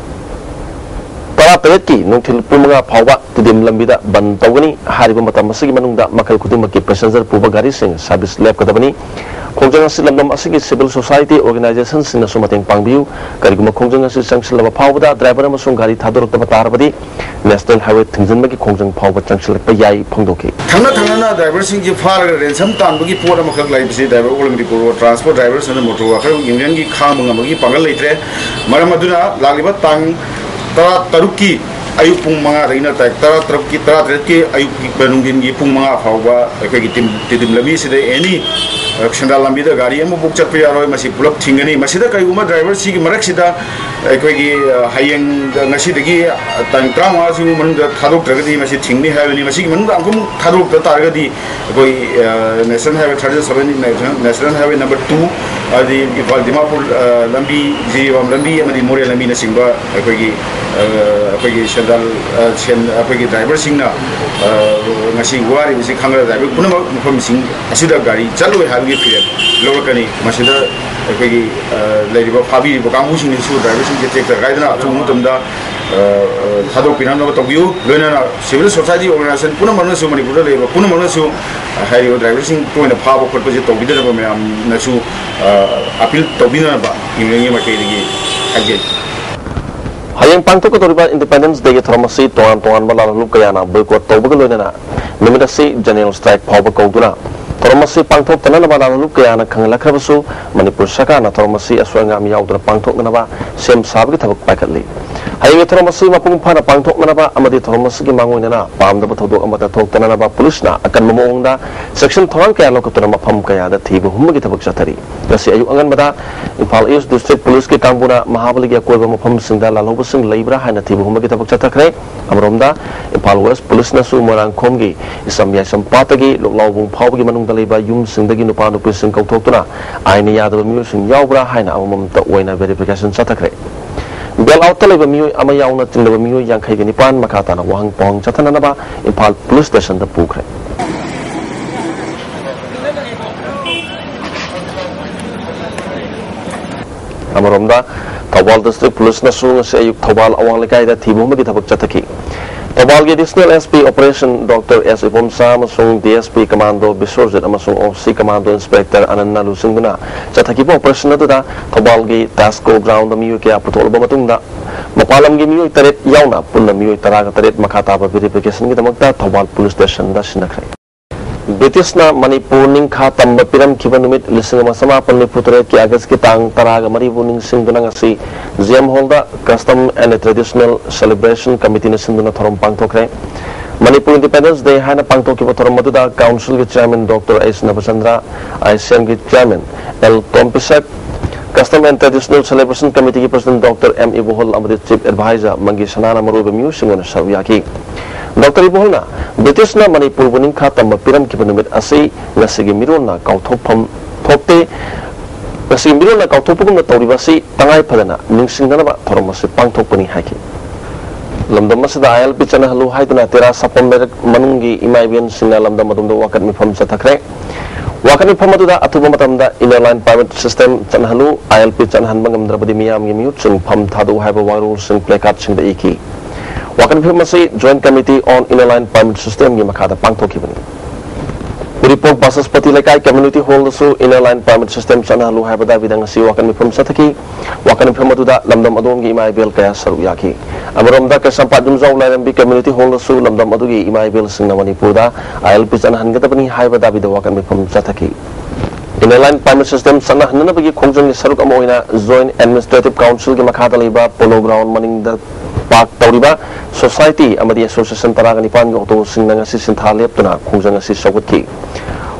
ꯇꯔꯥꯇꯔꯦꯠꯀꯤ ꯅꯨꯡꯊꯤꯜ ꯄꯨꯡ ꯃꯉꯥ ꯐꯥꯎꯕ ꯇꯤꯗꯤꯝ ꯂꯝꯕꯤꯗ ꯕꯟ ꯇꯧꯒꯅꯤ꯫ ꯍꯥꯏꯔꯤꯕ ꯃꯇꯝ ꯑꯁꯤꯒꯤ ꯃꯅꯨꯡꯗ ꯃꯈꯜ ꯈꯨꯗꯤꯡꯃꯛꯀꯤ ꯄꯦꯁꯦꯟꯖꯔ ꯄꯨꯕ ꯒꯥꯔꯤꯁꯤꯡ ꯁꯥꯔꯚꯤꯁ ꯂꯦꯞꯀꯗꯕꯅꯤ꯫ ꯈꯣꯡꯖꯪ ꯑꯁꯤ ꯂꯝꯗꯝ ꯑꯁꯤꯒꯤ ꯁꯤꯚꯤꯜ ꯁꯣꯁꯥꯏꯇꯤ ꯑꯣꯔꯒꯅꯥꯏꯖꯦꯁꯟꯁꯤꯡꯅꯁꯨ ꯃꯇꯦꯡ ꯄꯥꯡꯕꯤꯌꯨ꯫ ꯀꯔꯤꯒꯨꯝꯕ ꯈꯣꯡꯖꯪ ꯑꯁꯤ ꯆꯪꯁꯤꯜꯂꯕ ꯐꯥꯎꯕꯗ ꯗ꯭ꯔꯥꯏꯚꯔ ꯑꯃꯁꯨꯡ ꯒꯥꯔꯤ ꯊꯥꯗꯣꯔꯛꯇꯕ ꯇꯥꯔꯕꯗꯤ ꯅꯦꯁꯅꯦꯜ ꯍꯥꯏꯋꯦ ꯊꯤꯡꯖꯤꯟꯕꯒꯤ ꯈꯣꯡꯖꯪ ꯐꯥꯎꯕ ꯆꯪꯁꯤꯜꯂꯛꯄ ꯌꯥꯏ ꯐꯣꯡꯗꯣꯛꯈꯤ꯫ ꯊꯪꯅ ꯊꯪꯅꯅ ꯗ꯭ꯔꯥꯏꯚꯔꯁꯤꯡꯁꯤ ꯐꯥꯔꯒ ꯔꯦꯟꯁꯝ ꯇꯥꯟꯕꯒꯤ ꯄꯣꯠ ꯑꯃꯈꯛ ꯂꯩꯕꯁꯤ driver all India transport drivers and motor worker ꯌꯨꯅꯤꯌꯟꯒꯤ ꯈꯥꯡꯕ ꯉꯝꯕꯒꯤ ꯄꯥꯡꯒꯜ ꯂꯩꯇ꯭ꯔꯦ꯫ ꯃꯔꯝ ꯑꯗꯨꯅ ꯂꯥꯛꯂꯤꯕ ꯇꯥꯡ ꯇꯔꯥ ꯇꯔꯨꯛꯀꯤ ꯑꯌꯨꯛ ꯄꯨꯡ ꯃꯉꯥꯗꯒꯤꯅ ꯇꯥ-, ꯇꯔꯥ ꯇꯔꯨꯛꯀꯤ, ꯇꯔꯥ ꯇꯔꯦꯠꯀꯤ ꯑꯌꯨꯛꯀꯤ ꯅꯨꯡꯊꯤꯟꯒꯤ ꯄꯨꯡ ꯃꯉꯥ ꯐꯥꯎꯕ ꯑꯩꯈꯣꯏꯒꯤ ꯇꯤꯝ, ꯇꯤꯗꯤꯝ ꯂꯝꯕꯤꯁꯤꯗ ꯑꯦꯅꯤ, ꯑ, ꯁꯦꯟꯗꯥꯟ ꯂꯝꯕꯤꯗ ꯒꯥꯔꯤ ꯑꯃꯐꯥꯎ ꯆꯠꯄ ꯌꯥꯔꯣꯏ꯫ ꯃꯁꯤ ꯄꯨꯂꯞ ꯊꯤꯡꯒꯅꯤ꯫ ꯃꯁꯤꯗ ꯀꯔꯤꯒꯨꯝꯕ ꯗ꯭ꯔꯥꯏꯚꯔꯁꯤꯒꯤ ꯃꯔꯛꯁꯤꯗ ꯑꯩꯈꯣꯏꯒꯤ, ꯑ, ꯍꯌꯦꯡ, ꯉꯁꯤꯗꯒꯤ, ꯑ, ꯇꯥꯡ ꯇꯔꯥꯃꯉꯥꯁꯤꯒꯤ ꯃꯅꯨꯡꯗ ꯊꯥꯗꯣꯛꯇ꯭ꯔꯒꯗꯤ ꯃꯁꯤ ꯊꯤꯡꯅꯤ ꯍꯥꯏꯕꯅꯤ꯫ ꯃꯁꯤꯒꯤ ꯃꯅꯨꯡꯗ ꯑꯃꯨꯛ ꯊꯥꯗꯣꯛꯇ ꯇꯥꯔꯒꯗꯤ ꯑꯩꯈꯣꯏ, ꯑ, national highway thirty seven, national, national highway number two, ꯑꯗꯤ ꯏꯝꯐꯥꯜ ꯗꯤꯃꯥꯄꯨꯔ, ꯑ, ꯂꯝꯕꯤ, ꯖꯤꯔꯤꯕꯥꯝ ꯂꯝꯕꯤ ꯑꯃꯗꯤ ꯃꯣꯔꯦ ꯂꯝꯕꯤꯅꯆꯤꯡꯕ ꯑꯩꯈꯣꯏꯒꯤ, ꯑ, ꯑꯩꯈꯣꯏꯒꯤ ꯁꯦꯟꯗꯥꯜ, ꯑ, ꯁꯦꯟ-, ꯑꯩꯈꯣꯏꯒꯤ ꯗ꯭ꯔꯥꯏꯚꯔꯁꯤꯡꯅ, ꯑ, ꯉꯁꯤ ꯋꯥꯔꯤꯕꯁꯤ ꯈꯪꯂꯒ ꯗ꯭ꯔꯥꯏꯚꯔ ꯄꯨꯝꯅꯃꯛ ꯃꯐꯝꯁꯤꯡ ꯑꯁꯤꯗ ꯒꯥꯔꯤ ꯆꯠꯂꯣꯏ ꯍꯥꯏꯕꯒꯤ ꯐꯤꯔꯦꯞ ꯂꯧꯔꯛꯀꯅꯤ꯫ ꯃꯁꯤꯗ ꯑꯩꯈꯣꯏꯒꯤ, ꯑ, ꯂꯩꯔꯤꯕ ꯐꯥꯕꯤꯔꯤꯕ ꯀꯥꯡꯕꯨꯁꯤꯡꯅꯁꯨ ꯗ꯭ꯔꯥꯏꯚꯔꯁꯤꯡꯁꯦ ꯇꯦꯛꯇ ꯀꯥꯏꯗꯅ ꯑꯊꯨꯕ ꯃꯇꯝꯗ, ꯑ, ꯑ, ꯊꯥꯗꯣꯛꯄꯤꯅꯅꯕ ꯇꯧꯕꯤꯌꯨ꯫ ꯂꯣꯏꯅꯅ ꯁꯤꯚꯤꯜ ꯁꯣꯁꯥꯏꯇꯤ ꯑꯣꯔꯒꯅꯥꯏꯖꯦꯁꯟ ꯄꯨꯝꯅꯃꯛꯅꯁꯨ, ꯃꯅꯤꯄꯨꯔꯗ ꯂꯩꯔꯤꯕ ꯄꯨꯝꯅꯃꯛꯅꯁꯨ ꯍꯥꯏꯔꯤꯕ ꯗ꯭ꯔꯥꯏꯚꯔꯁꯤꯡ ꯇꯣꯏꯅ ꯐꯥꯕ ꯈꯣꯠꯄꯁꯦ ꯇꯧꯕꯤꯗꯅꯕ ꯃꯌꯥꯝꯅꯁꯨ, ꯑ, ꯑꯄꯤꯜ ꯇꯧꯕꯤꯅꯅꯕ ꯌꯨꯅꯤꯌꯟꯒꯤ ꯃꯥꯏꯀꯩꯗꯒꯤ ꯍꯥꯏꯖꯔꯤ꯫ ꯍꯌꯦꯡ ꯄꯥꯡꯊꯣꯛꯀꯗꯧꯔꯤꯕ ꯏꯟꯗꯤꯄꯦꯟꯗꯦꯟꯁ ꯗꯦꯒꯤ ꯊꯧꯔꯝ ꯑꯁꯤ ꯇꯣꯉꯥꯟ ꯇꯣꯉꯥꯟꯕ ꯂꯥꯜꯍꯧꯂꯨꯞ ꯀꯌꯥꯅ ꯕꯣꯏꯀꯣꯠ ꯇꯧꯕꯒ ꯂꯣꯏꯅꯅ ꯅꯨꯃꯤꯠ ꯑꯁꯤ ꯖꯦꯅꯔꯦꯜ ꯁ꯭ꯇ꯭ꯔꯥꯏꯛ ꯐꯥꯎꯕ ꯀꯧꯗꯨꯅ ꯊꯧꯔꯝ ꯑꯁꯤ ꯄꯥꯡꯊꯣꯛꯇꯅꯅꯕ ꯂꯥꯜꯍꯧꯂꯨꯞ ꯀꯌꯥꯅ ꯈꯪꯍꯜꯂꯛꯈ꯭ꯔꯕꯁꯨ, ꯃꯅꯤꯄꯨꯔ ꯁꯔꯀꯥꯔꯅ ꯊꯧꯔꯝ ꯑꯁꯤ ꯑꯁꯣꯏ ꯑꯉꯥꯝ ꯌꯥꯎꯗꯅ ꯄꯥꯡꯊꯣꯛꯅꯅꯕ ꯁꯦꯝ ꯁꯥꯕꯒꯤ ꯊꯕꯛ ꯄꯥꯏꯈꯠꯂꯤ꯫ ꯍꯌꯦꯡꯒꯤ ꯊꯧꯔꯝ ꯑꯁꯤ ꯃꯄꯨꯡ ꯐꯥꯅ ꯄꯥꯡꯊꯣꯛꯅꯅꯕ ꯑꯃꯗꯤ ꯊꯧꯔꯝ ꯑꯁꯤꯒꯤ ꯃꯥꯡꯑꯣꯏꯅꯅ ꯄꯥꯝꯗꯕ ꯊꯧꯗꯣꯛ ꯑꯃꯠꯇ ꯊꯣꯛꯇꯅꯅꯕ ꯄꯨꯂꯤꯁꯅ ꯑꯀꯟꯕ ꯃꯑꯣꯡꯗ section ꯊꯧꯔꯥꯡ ꯀꯌꯥ ꯂꯧꯈꯠꯇꯨꯅ ꯃꯐꯝ ꯀꯌꯥꯗ ꯊꯤꯕ ꯍꯨꯝꯕꯒꯤ ꯊꯕꯛ ꯆꯠꯊꯔꯤ꯫ ꯉꯁꯤ ꯑꯌꯨꯛ ꯑꯉꯟꯕꯗ ꯏꯝꯐꯥꯜ ꯏꯁ ꯗꯤꯁꯇ꯭ꯔꯤꯛ ꯄꯨꯂꯤꯁꯀꯤ ꯀꯥꯡꯕꯨꯅ ꯃꯍꯥꯕꯂꯤꯒꯤ ꯑꯀꯣꯏꯕ ꯃꯐꯝꯁꯤꯡꯗ ꯂꯥꯜꯍꯧꯕꯁꯤꯡ ꯂꯩꯕ꯭ꯔꯥ ꯍꯥꯏꯅ ꯊꯤꯕ ꯍꯨꯝꯕꯒꯤ ꯊꯕꯛ ꯆꯠꯊꯈ꯭ꯔꯦ꯫ ꯑꯃꯔꯣꯝꯗ, ꯏꯝꯐꯥꯜ ꯋꯦꯁ ꯄꯨꯂꯤꯁꯅꯁꯨ ꯃꯣꯏꯔꯥꯡꯈꯣꯝꯒꯤ ꯏꯁꯝ ꯌꯥꯏꯁꯝ ꯄꯥꯠꯇꯒꯤ ꯂꯣꯛꯂꯥꯎꯕꯨꯡ ꯐꯥꯎꯕꯒꯤ ꯃꯅꯨꯡꯗ ꯂꯩꯕ ꯌꯨꯝꯁꯤꯡꯗꯒꯤ ꯅꯨꯄꯥ ꯅꯨꯄꯤꯁꯤꯡ ꯀꯧꯊꯣꯛꯇꯨꯅ ꯑꯥꯏꯟꯅ ꯌꯥꯗꯕ ꯃꯤꯑꯣꯏꯁꯤꯡ ꯌꯥꯎꯕ꯭ꯔꯥ ꯍꯥꯏꯅ ꯑꯃꯃꯝꯇ ꯑꯣꯏꯅ verification ꯆꯠꯊꯈ꯭ꯔꯦ꯫ Bail outꯇ ꯂꯩꯕ ꯃꯤꯑꯣꯏ ꯑꯃ ꯌꯥꯎꯅ ꯆꯤꯡꯂꯕ ꯃꯤꯑꯣꯏ ꯌꯥꯡꯈꯩꯒ ꯅꯤꯄꯥꯟ ꯃꯈꯥ ꯇꯥꯅ ꯋꯥꯍꯪ ꯄꯥꯎꯍꯪ ꯆꯠꯊꯅꯅꯕ ꯏꯝꯐꯥꯜ ꯄꯨꯂꯤꯁ ꯁ꯭ꯇꯦꯁꯟꯗ ꯄꯨꯈ꯭ꯔꯦ꯫ ꯑꯃꯔꯣꯝꯗ, ꯊꯧꯕꯥꯜ ꯗꯤꯁꯇ꯭ꯔꯤꯛ ꯄꯨꯂꯤꯁꯅꯁꯨ ꯉꯁꯤ ꯑꯌꯨꯛ ꯊꯧꯕꯥꯜ ꯑꯋꯥꯡ ꯂꯩꯀꯥꯏꯗ ꯊꯤꯕ ꯍꯨꯝꯕꯒꯤ ꯊꯕꯛ ꯆꯠꯊꯈꯤ꯫ ꯊꯧꯕꯥꯜꯒꯤ additional S P operation doctor S Ibomcha ꯑꯃꯁꯨꯡ ꯗꯤ ꯑꯦꯁ ꯄꯤ ꯀꯃꯥꯟꯗꯣ ꯕꯤꯁ꯭ꯋꯔꯖꯤꯠ ꯑꯃꯁꯨꯡ ꯑꯣ ꯁꯤ ꯀꯃꯥꯟꯗꯣ ꯏꯟꯁꯄꯦꯛꯇꯔ ꯑꯅꯟꯅ ꯂꯨꯆꯤꯡꯗꯨꯅ ꯆꯠꯊꯈꯤꯕ ꯑꯣꯄꯔꯦꯁꯟ ꯑꯗꯨꯗ ꯊꯧꯕꯥꯜꯒꯤ ꯇꯥꯁꯀꯣ ꯒ꯭ꯔꯥꯎꯟꯗ ꯃꯤꯑꯣꯏ ꯀꯌꯥ ꯄꯨꯊꯣꯛꯂꯕ ꯃꯇꯨꯡꯗ, ꯃꯄꯥꯟ ꯂꯝꯒꯤ ꯃꯤꯑꯣꯏ ꯇꯔꯦꯠ ꯌꯥꯎꯅ ꯄꯨꯟꯅ ꯃꯤꯑꯣꯏ ꯇꯔꯥꯒ ꯇꯔꯦꯠ ꯃꯈꯥ ꯇꯥꯕ verificationꯒꯤꯗꯃꯛꯇ ꯊꯧꯕꯥꯜ ꯄꯨꯂꯤꯁ ꯁ꯭ꯇꯦꯁꯟꯗ ꯁꯤꯟꯅꯈ꯭ꯔꯦ꯫ ꯕ꯭ꯔꯤꯇꯤꯁꯅ ꯃꯅꯤꯄꯨꯔ ꯅꯤꯡꯈꯥ ꯇꯝꯕ ꯄꯤꯔꯝꯈꯤꯕ ꯅꯨꯃꯤꯠ ꯂꯤꯁꯤꯡ ꯑꯃ ꯆꯃꯥꯄꯟ ꯅꯤꯐꯨ ꯇꯔꯦꯠꯀꯤ ꯑꯥꯒꯁꯀꯤ ꯇꯥꯡ ꯇꯔꯥꯒ ꯃꯔꯤꯕꯨ ꯅꯤꯡꯁꯤꯡꯗꯨꯅ ꯉꯁꯤ ꯖꯤ ꯑꯦꯝ ꯍꯣꯜꯗ Custom and Traditional Celebration Committeeꯅ ꯁꯤꯟꯗꯨꯅ ꯊꯧꯔꯝ ꯄꯥꯡꯊꯣꯛꯈ꯭ꯔꯦ꯫ ꯃꯅꯤꯄꯨꯔ Independence Day ꯍꯥꯏꯅ ꯄꯥꯡꯊꯣꯛꯈꯤꯕ ꯊꯧꯔꯝ ꯑꯗꯨꯗ ꯀꯥꯎꯟꯁꯤꯜꯒꯤ chairman doctor H Nabachandra, I C ꯑꯦꯝꯒꯤ chairman L Tompishak, Custom and Traditional Celebration Committeeꯒꯤ ꯄ꯭ꯔꯁꯤꯗꯦꯟ ꯗꯣꯛꯇꯔ ꯑꯦꯝ ꯏꯕꯣꯍꯜ ꯑꯃꯗꯤ ꯆꯤꯐ ꯑꯦꯗꯚꯥꯏꯖꯔ ꯃꯪꯒꯤ ꯁꯅꯥꯅ ꯃꯔꯨꯑꯣꯏꯕ ꯃꯤꯑꯣꯏꯁꯤꯡ ꯑꯣꯏꯅ ꯁꯔꯨꯛ ꯌꯥꯈꯤ꯫ ꯗꯣꯛꯇꯔ ꯏꯕꯣꯍꯜꯅ ꯕ꯭ꯔꯤꯇꯤꯁꯅ ꯃꯅꯤꯄꯨꯔꯕꯨ ꯅꯤꯡꯈꯥ ꯇꯝꯕ ꯄꯤꯔꯝꯈꯤꯕ ꯅꯨꯃꯤꯠ ꯑꯁꯤ ꯉꯁꯤꯒꯤ ꯃꯤꯔꯣꯟꯅ ꯀꯥꯎꯊꯣꯛꯐꯝ ꯊꯣꯛꯇꯦ꯫ ꯉꯁꯤꯒꯤ ꯃꯤꯔꯣꯟꯅ ꯀꯥꯎꯊꯣꯛꯄꯒꯨꯝꯅ ꯇꯧꯔꯤꯕ ꯑꯁꯤ ꯇꯉꯥꯏ ꯐꯗꯅ ꯅꯤꯡꯁꯤꯡꯅꯅꯕ ꯊꯧꯔꯝ ꯑꯁꯤ ꯄꯥꯡꯊꯣꯛꯄꯅꯤ ꯍꯥꯏꯈꯤ꯫ ꯂꯝꯗꯝ ꯑꯁꯤꯗ ꯑꯥꯏ ꯑꯦꯜ ꯄꯤ ꯆꯠꯅꯍꯜꯂꯨ ꯍꯥꯏꯗꯨꯅ ꯇꯦꯔꯥ ꯁꯥꯄꯝ ꯂꯩꯔꯛ ꯃꯅꯨꯡꯒꯤ ꯏꯃꯥ ꯏꯕꯦꯟꯁꯤꯡꯅ ꯂꯝꯗꯝ ꯑꯗꯣꯝꯗ ꯋꯥꯀꯠ ꯃꯤꯐꯝ ꯆꯠꯊꯈ꯭ꯔꯦ꯫ ꯋꯥꯀꯠ ꯃꯤꯐꯝ ꯑꯗꯨꯗ ꯑꯊꯨꯕ ꯃꯇꯝꯗ Inner Line Permit System ꯆꯠꯅꯍꯜꯂꯨ, ꯑꯥꯏ ꯑꯦꯜ ꯄꯤ ꯆꯠꯅꯍꯟꯕ ꯉꯝꯗ꯭ꯔꯕꯗꯤ ꯃꯤꯌꯥꯝꯒꯤ ꯃꯤꯍꯨꯠꯁꯤꯡ ꯐꯝ ꯊꯥꯗꯣꯛꯎ ꯍꯥꯏꯕ ꯋꯥꯔꯣꯜꯁꯤꯡ placardꯁꯤꯡꯗ ꯏꯈꯤ꯫ ꯋꯥꯀꯠ ꯃꯤꯐꯝ ꯑꯁꯤ Joint Committee on Inner Line Permit Systemꯒꯤ ꯃꯈꯥꯗ ꯄꯥꯡꯊꯣꯛꯈꯤꯕꯅꯤ꯫ ꯎꯔꯤꯄꯣꯛ ꯕꯥꯆꯁꯄꯇꯤ ꯂꯩꯀꯥꯏ community hallꯗꯁꯨ Inner Line Permit System ꯆꯠꯅꯍꯜꯂꯨ ꯍꯥꯏꯕ ꯗꯥꯕꯤꯗ ꯉꯁꯤ ꯋꯥꯀꯠ ꯃꯤꯐꯝ ꯆꯠꯊꯈꯤ꯫ ꯋꯥꯀꯠ ꯃꯤꯐꯝ ꯑꯗꯨꯗ ꯂꯝꯗꯝ ꯑꯗꯣꯝꯒꯤ ꯏꯃꯥ ꯏꯕꯦꯜ ꯀꯌꯥ ꯁꯔꯨꯛ ꯌꯥꯈꯤ꯫ ꯑꯃꯔꯣꯝꯗ, ꯀꯩꯁꯥꯝꯄꯥꯠ ꯌꯨꯝꯖꯥꯎ ꯂꯥꯏꯔꯦꯝꯕꯤ community hallꯗꯁꯨ ꯂꯝꯗꯝ ꯑꯗꯨꯒꯤ ꯏꯃꯥ ꯏꯕꯦꯜꯁꯤꯡꯅ ꯃꯅꯤꯄꯨꯔꯗ ꯑꯥꯏ ꯑꯦꯜ ꯄꯤ ꯆꯠꯅꯍꯟꯒꯗꯕꯅꯤ ꯍꯥꯏꯕ ꯗꯥꯕꯤꯗ ꯋꯥꯀꯠ ꯃꯤꯐꯝ ꯆꯠꯊꯈꯤ꯫ Inner Line Permit System ꯆꯠꯅꯍꯟꯅꯅꯕꯒꯤ ꯈꯣꯡꯖꯪꯒꯤ ꯁꯔꯨꯛ ꯑꯃ ꯑꯣꯏꯅ Joint Administrative Councilꯒꯤ ꯃꯈꯥꯗ ꯂꯩꯕ Polo Ground ꯃꯅꯤꯡꯗ park ꯇꯧꯔꯤꯕ society ꯑꯃꯗꯤ association ꯇꯔꯥꯒ ꯅꯤꯄꯥꯟꯒꯤ ꯑꯣꯇꯣꯁꯤꯡꯅ ꯉꯁꯤ ꯁꯤꯟꯊꯥ ꯂꯦꯞꯇꯨꯅ ꯈꯣꯡꯖꯪ ꯑꯁꯤ ꯁꯧꯒꯠꯈꯤ꯫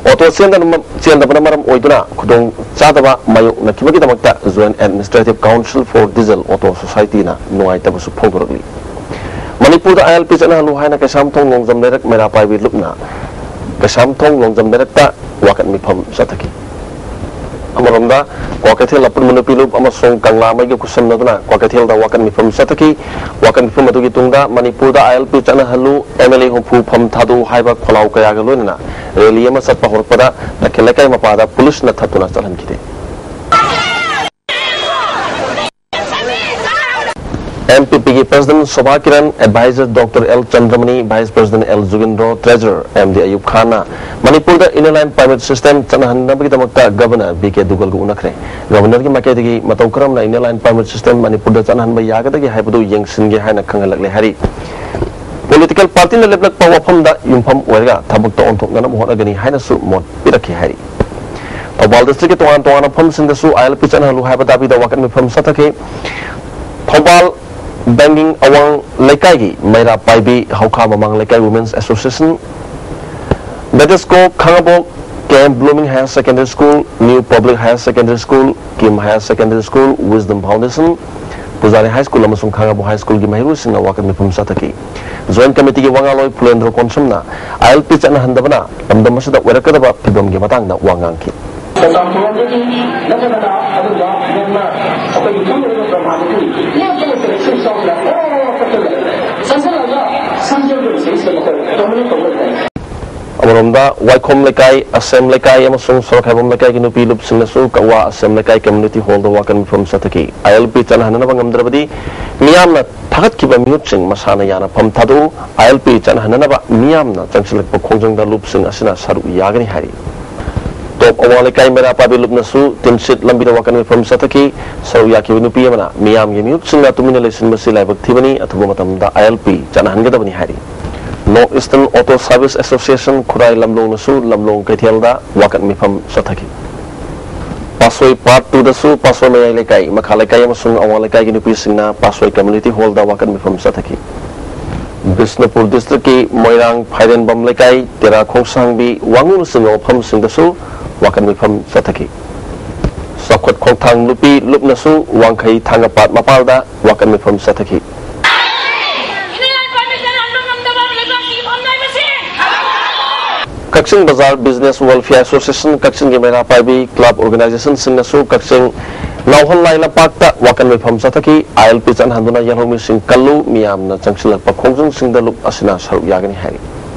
ꯑꯣꯇꯣ ꯆꯦꯟꯗꯅ-, ꯆꯦꯟꯗꯕꯅ ꯃꯔꯝ ꯑꯣꯏꯗꯨꯅ ꯈꯨꯗꯣꯡ ꯆꯥꯗꯕ ꯃꯥꯌꯣꯛꯅꯈꯤꯕꯒꯤꯗꯃꯛꯇ Joint Administrative Council for Diesel Auto Societyꯅ ꯅꯨꯡꯉꯥꯏꯇꯕꯁꯨ ꯐꯣꯡꯗꯣꯔꯛꯂꯤ꯫ ꯃꯅꯤꯄꯨꯔꯗ ILP ꯆꯠꯅꯍꯜꯂꯨ ꯍꯥꯏꯅ ꯀꯩꯁꯥꯝꯊꯣꯡ ꯂꯣꯡꯖꯝ ꯂꯩꯔꯛ ꯃꯩꯔꯥ ꯄꯥꯏꯕꯤ ꯂꯨꯞꯅ ꯀꯩꯁꯥꯝꯊꯣꯡ ꯂꯣꯡꯖꯝ ꯂꯩꯔꯛꯇ ꯋꯥꯀꯠ ꯃꯤꯐꯝ ꯆꯠꯊꯈꯤ꯫ ꯑꯃꯔꯣꯝꯗ, ꯀ꯭ꯋꯥꯀꯩꯊꯦꯜ ꯑꯄꯨꯟꯕ ꯅꯨꯄꯤ ꯂꯨꯞ ꯑꯃꯁꯨꯡ ꯀꯪꯂꯥ ꯃꯩꯒ ꯈꯨꯠꯁꯝꯅꯗꯨꯅ ꯀ꯭ꯋꯥꯀꯩꯊꯦꯜꯗ ꯋꯥꯀꯠ ꯃꯤꯐꯝ ꯆꯠꯊꯈꯤ꯫ ꯋꯥꯀꯠ ꯃꯤꯐꯝ ꯑꯗꯨꯒꯤ ꯇꯨꯡꯗ ꯃꯅꯤꯄꯨꯔꯗ ILP ꯆꯠꯅꯍꯜꯂꯨ, MLA ꯍꯨꯝꯐꯨ ꯐꯝ ꯊꯥꯗꯣꯛꯎ ꯍꯥꯏꯕ ꯈꯣꯜꯂꯥꯎ ꯀꯌꯥꯒ ꯂꯣꯏꯅꯅ rally ꯑꯃ ꯆꯠꯄ ꯍꯧꯔꯛꯄꯗ ꯇꯈꯦꯜ ꯂꯩꯀꯥꯏ ꯃꯄꯥꯗ ꯄꯨꯂꯤꯁꯅ ꯊꯠꯇꯨꯅ ꯆꯠꯍꯟꯈꯤꯗꯦ꯫ MPPꯒꯤ President Sobha Kiran, Advisor Doctor L ꯆꯟꯗ꯭ꯔꯃꯅꯤ, Vice President L ꯖꯨꯒꯤꯟꯗ꯭ꯔꯣ, Treasurer MD ꯑꯌꯨꯕ ꯈꯥꯟꯅ ꯃꯅꯤꯄꯨꯔꯗ Inner Line Permit System ꯆꯠꯅꯍꯟꯅꯕꯒꯤꯗꯃꯛꯇ Governor ꯕꯤ ꯀꯦ ꯗꯨꯒꯜꯒ ꯎꯅꯈ꯭ꯔꯦ꯫ Governorꯒꯤ ꯃꯥꯏꯀꯩꯗꯒꯤ ꯃꯇꯧ ꯀꯔꯝꯅ Inner Line Permit System ꯃꯅꯤꯄꯨꯔꯗ ꯆꯠꯅꯍꯟꯕ ꯌꯥꯒꯗꯒꯦ ꯍꯥꯏꯕꯗꯨ ꯌꯦꯡꯁꯤꯟꯒꯦ ꯍꯥꯏꯅ ꯈꯪꯍꯜꯂꯛꯂꯦ ꯍꯥꯏꯔꯤ꯫ Political partyꯅ ꯂꯦꯞꯂꯛꯄ ꯋꯥꯐꯝꯗ ꯌꯨꯝꯐꯝ ꯑꯣꯏꯔꯒ ꯊꯕꯛꯇ ꯑꯣꯟꯊꯣꯛꯅꯅꯕ ꯍꯣꯠꯅꯒꯅꯤ ꯍꯥꯏꯅꯁꯨ ꯃꯣꯠ ꯄꯤꯔꯛꯈꯤ ꯍꯥꯏꯔꯤ꯫ ꯊꯧꯕꯥꯜ districtꯀꯤ ꯇꯣꯉꯥꯟ ꯇꯣꯉꯥꯟꯕ ꯃꯐꯝꯁꯤꯡꯗꯁꯨ ILP ꯆꯠꯅꯍꯜꯂꯨ ꯍꯥꯏꯕ ꯗꯥꯕꯤꯗ ꯋꯥꯀꯠ ꯃꯤꯐꯝ ꯆꯠꯊꯈꯤ꯫ ꯊꯧꯕꯥꯜ ꯕꯦꯡꯒꯤꯡ ꯑꯋꯥꯡ ꯂꯩꯀꯥꯏꯒꯤ ꯃꯩꯔꯥ ꯄꯥꯏꯕꯤ ꯍꯧꯈꯥ ꯃꯃꯥꯡ ꯂꯩꯀꯥꯏ Women's Association, ꯕꯦꯗꯦꯁꯀꯣ Khangbok, K M blooming Higher Secondary School, New Public Higher Secondary School, Kim Higher Secondary School, Wisdom Foundation, ꯄꯨꯖꯥꯔꯤ High School ꯑꯃꯁꯨꯡ ꯈꯥꯉꯕꯣꯛ High Schoolꯒꯤ ꯃꯍꯩꯔꯣꯏꯁꯤꯡꯅ ꯋꯥꯀꯠ ꯃꯤꯐꯝ ꯆꯠꯊꯈꯤ꯫ Joint Committeeꯒꯤ ꯋꯥ ꯉꯥꯡꯂꯣꯏ ꯐꯨꯂꯦꯟꯗ꯭ꯔꯣ ꯀꯣꯟꯁꯝꯅ ILP ꯆꯠꯅꯍꯟꯗꯕꯅ ꯂꯝꯗꯝ ꯑꯁꯤꯗ ꯑꯣꯏꯔꯛꯀꯗꯕ ꯐꯤꯕꯝꯒꯤ ꯃꯇꯥꯡꯗ ꯋꯥ ꯉꯥꯡꯈꯤ꯫ ꯀꯆꯥꯝꯊꯣꯡꯗꯒꯤ ꯅꯠꯇ꯭ꯔꯒꯅ ꯑꯗꯨꯝꯕ ꯃꯦꯟꯃꯥꯔ ꯑꯩꯈꯣꯏꯒꯤ ꯈꯪꯅꯔꯤꯕ ꯕ꯭ꯔꯍꯃꯥꯗꯒꯤ ꯂꯦꯞꯇꯅ ꯀꯅꯦꯛꯁꯟ ꯆꯥꯎꯅ ꯑꯣ ꯆꯠꯁꯤꯜꯂꯛꯑꯒ ꯁꯝꯖꯜꯗꯨꯅ ꯁꯤꯗꯩꯁꯤꯗ ꯃꯈꯣꯏ ꯇꯧꯅꯤꯡ ꯇꯧꯅꯤꯡ ꯇꯧꯅꯤꯡ꯫ ꯑꯃꯔꯣꯝꯗ ꯋꯥꯏꯈꯣꯝ ꯂꯩꯀꯥꯏ, ꯑꯁꯦꯝ ꯂꯩꯀꯥꯏ ꯑꯃꯁꯨꯡ ꯁꯣꯔꯣꯛꯈꯥꯏꯕꯝ ꯂꯩꯀꯥꯏꯒꯤ ꯅꯨꯄꯤ ꯂꯨꯞꯁꯤꯡꯅꯁꯨ ꯀꯛꯋꯥ ꯑꯁꯦꯝ ꯂꯩꯀꯥꯏ community hallꯗ ꯋꯥꯀꯠ ꯃꯤꯐꯝ ꯆꯠꯊꯈꯤ꯫ ILP ꯆꯠꯅꯍꯟꯅꯕ ꯉꯝꯗ꯭ꯔꯕꯗꯤ ꯃꯤꯌꯥꯝꯅ ꯊꯥꯒꯠꯈꯤꯕ ꯃꯤꯍꯨꯠꯁꯤꯡ ꯃꯁꯥꯅ ꯌꯥꯅꯐꯝ ꯊꯥꯗꯣꯛꯎ, ILP ꯆꯠꯅꯍꯟꯅꯅꯕ ꯃꯤꯌꯥꯝꯅ ꯆꯪꯁꯤꯜꯂꯛꯄ ꯈꯣꯡꯖꯪꯗ ꯂꯨꯞꯁꯤꯡ ꯑꯁꯤꯅ ꯁꯔꯨꯛ ꯌꯥꯒꯅꯤ ꯍꯥꯏꯔꯤ꯫ ꯇꯣꯞ ꯑꯋꯥꯡ ꯂꯩꯀꯥꯏ ꯃꯩꯔꯥ ꯄꯥꯏꯕꯤ ꯂꯨꯞꯅꯁꯨ ꯇꯤꯟꯁꯤꯠ ꯂꯝꯕꯤꯗ ꯋꯥꯀꯠ ꯃꯤꯐꯝ ꯆꯠꯊꯈꯤ꯫ ꯁꯔꯨꯛ ꯌꯥꯈꯤꯕ ꯅꯨꯄꯤ ꯑꯃꯅ ꯃꯤꯌꯥꯝꯒꯤ ꯃꯤꯍꯨꯠꯁꯤꯡꯅ ꯇꯨꯃꯤꯟꯅ ꯂꯩꯁꯤꯟꯕꯁꯤ ꯂꯥꯏꯕꯛ ꯊꯤꯕꯅꯤ, ꯑꯊꯨꯕ ꯃꯇꯝꯗ ILP ꯆꯠꯅꯍꯟꯒꯗꯕꯅꯤ ꯍꯥꯏꯔꯤ꯫ North Eastern Auto Service Association ꯈꯨꯔꯥꯏ ꯂꯝꯂꯣꯡꯅꯁꯨ ꯂꯝꯂꯣꯡ ꯀꯩꯊꯦꯜꯗ ꯋꯥꯀꯠ ꯃꯤꯐꯝ ꯆꯠꯊꯈꯤ꯫ ꯁꯣꯏ ꯄꯥꯔꯠ ꯇꯨꯗꯁꯨ ꯄꯥꯁꯣꯏ ꯃꯌꯥꯏ ꯂꯩꯀꯥꯏ, ꯃꯈꯥ ꯂꯩꯀꯥꯏ ꯑꯃꯁꯨꯡ ꯑꯋꯥꯡ ꯂꯩꯀꯥꯏꯒꯤ ꯅꯨꯄꯤꯁꯤꯡꯅ ꯄꯥꯁꯣꯏ ꯀꯝꯃ꯭ꯌꯨꯅꯤꯇꯤ ꯍꯣꯜꯗ ꯋꯥꯀꯠ ꯃꯤꯐꯝ ꯆꯠꯊꯈꯤ꯫ ꯕꯤꯁꯅꯨꯄꯨꯔ ꯗꯤꯁꯇ꯭ꯔꯤꯛꯀꯤ ꯃꯣꯏꯔꯥꯡ ꯐꯥꯏꯔꯦꯟꯕꯝ ꯂꯩꯀꯥꯏ, ꯇꯦꯔꯥ ꯈꯣꯡꯁꯥꯡꯕꯤ, ꯋꯥꯉꯨꯅꯆꯤꯡꯕ ꯃꯐꯝꯁꯤꯡꯗꯁꯨ ꯋꯥꯀꯠ ꯃꯤꯐꯝ ꯆꯠꯊꯈꯤ꯫ ꯆꯥꯎꯈꯠ ꯈꯣꯡꯊꯥꯡ ꯅꯨꯄꯤ ꯂꯨꯞꯅꯁꯨ ꯋꯥꯡꯈꯩ ꯊꯥꯡꯒꯄꯥꯠ ꯃꯄꯥꯜꯗ ꯋꯥꯀꯠ ꯃꯤꯐꯝ ꯆꯠꯊꯈꯤ꯫ ꯀꯛꯆꯤꯡ ꯕꯖꯥꯔ ꯕꯤꯖꯤꯅꯦꯁ ꯋꯦꯜꯐꯤꯌꯔ ꯑꯦꯁꯣꯁꯤꯌꯦꯁꯟ, ꯀꯛꯆꯤꯡꯒꯤ ꯃꯩꯔꯥ ꯄꯥꯏꯕꯤ ꯀ꯭ꯂꯕ ꯑꯣꯔꯒꯅꯥꯏꯖꯦꯁꯟꯁꯤꯡꯅꯁꯨ ꯀꯛꯆꯤꯡ ꯅꯥꯎꯍꯟꯂꯥꯏ ꯂꯝꯄꯥꯛꯇ ꯋꯥꯀꯠ ꯃꯤꯐꯝ ꯆꯠꯊꯈꯤ꯫ ꯑꯥꯏ ꯑꯦꯜ ꯄꯤ ꯆꯠꯅꯍꯟꯗꯨꯅ ꯌꯦꯜꯍꯧꯃꯤꯁꯤꯡ ꯀꯜꯂꯨ, ꯃꯤꯌꯥꯝꯅ ꯆꯪꯁꯤꯜꯂꯛꯄ ꯈꯣꯡꯖꯪꯁꯤꯡꯗ ꯂꯨꯞ ꯑꯁꯤꯅ ꯁꯔꯨꯛ ꯌꯥꯒꯅꯤ ꯍꯥꯏꯔꯤ꯫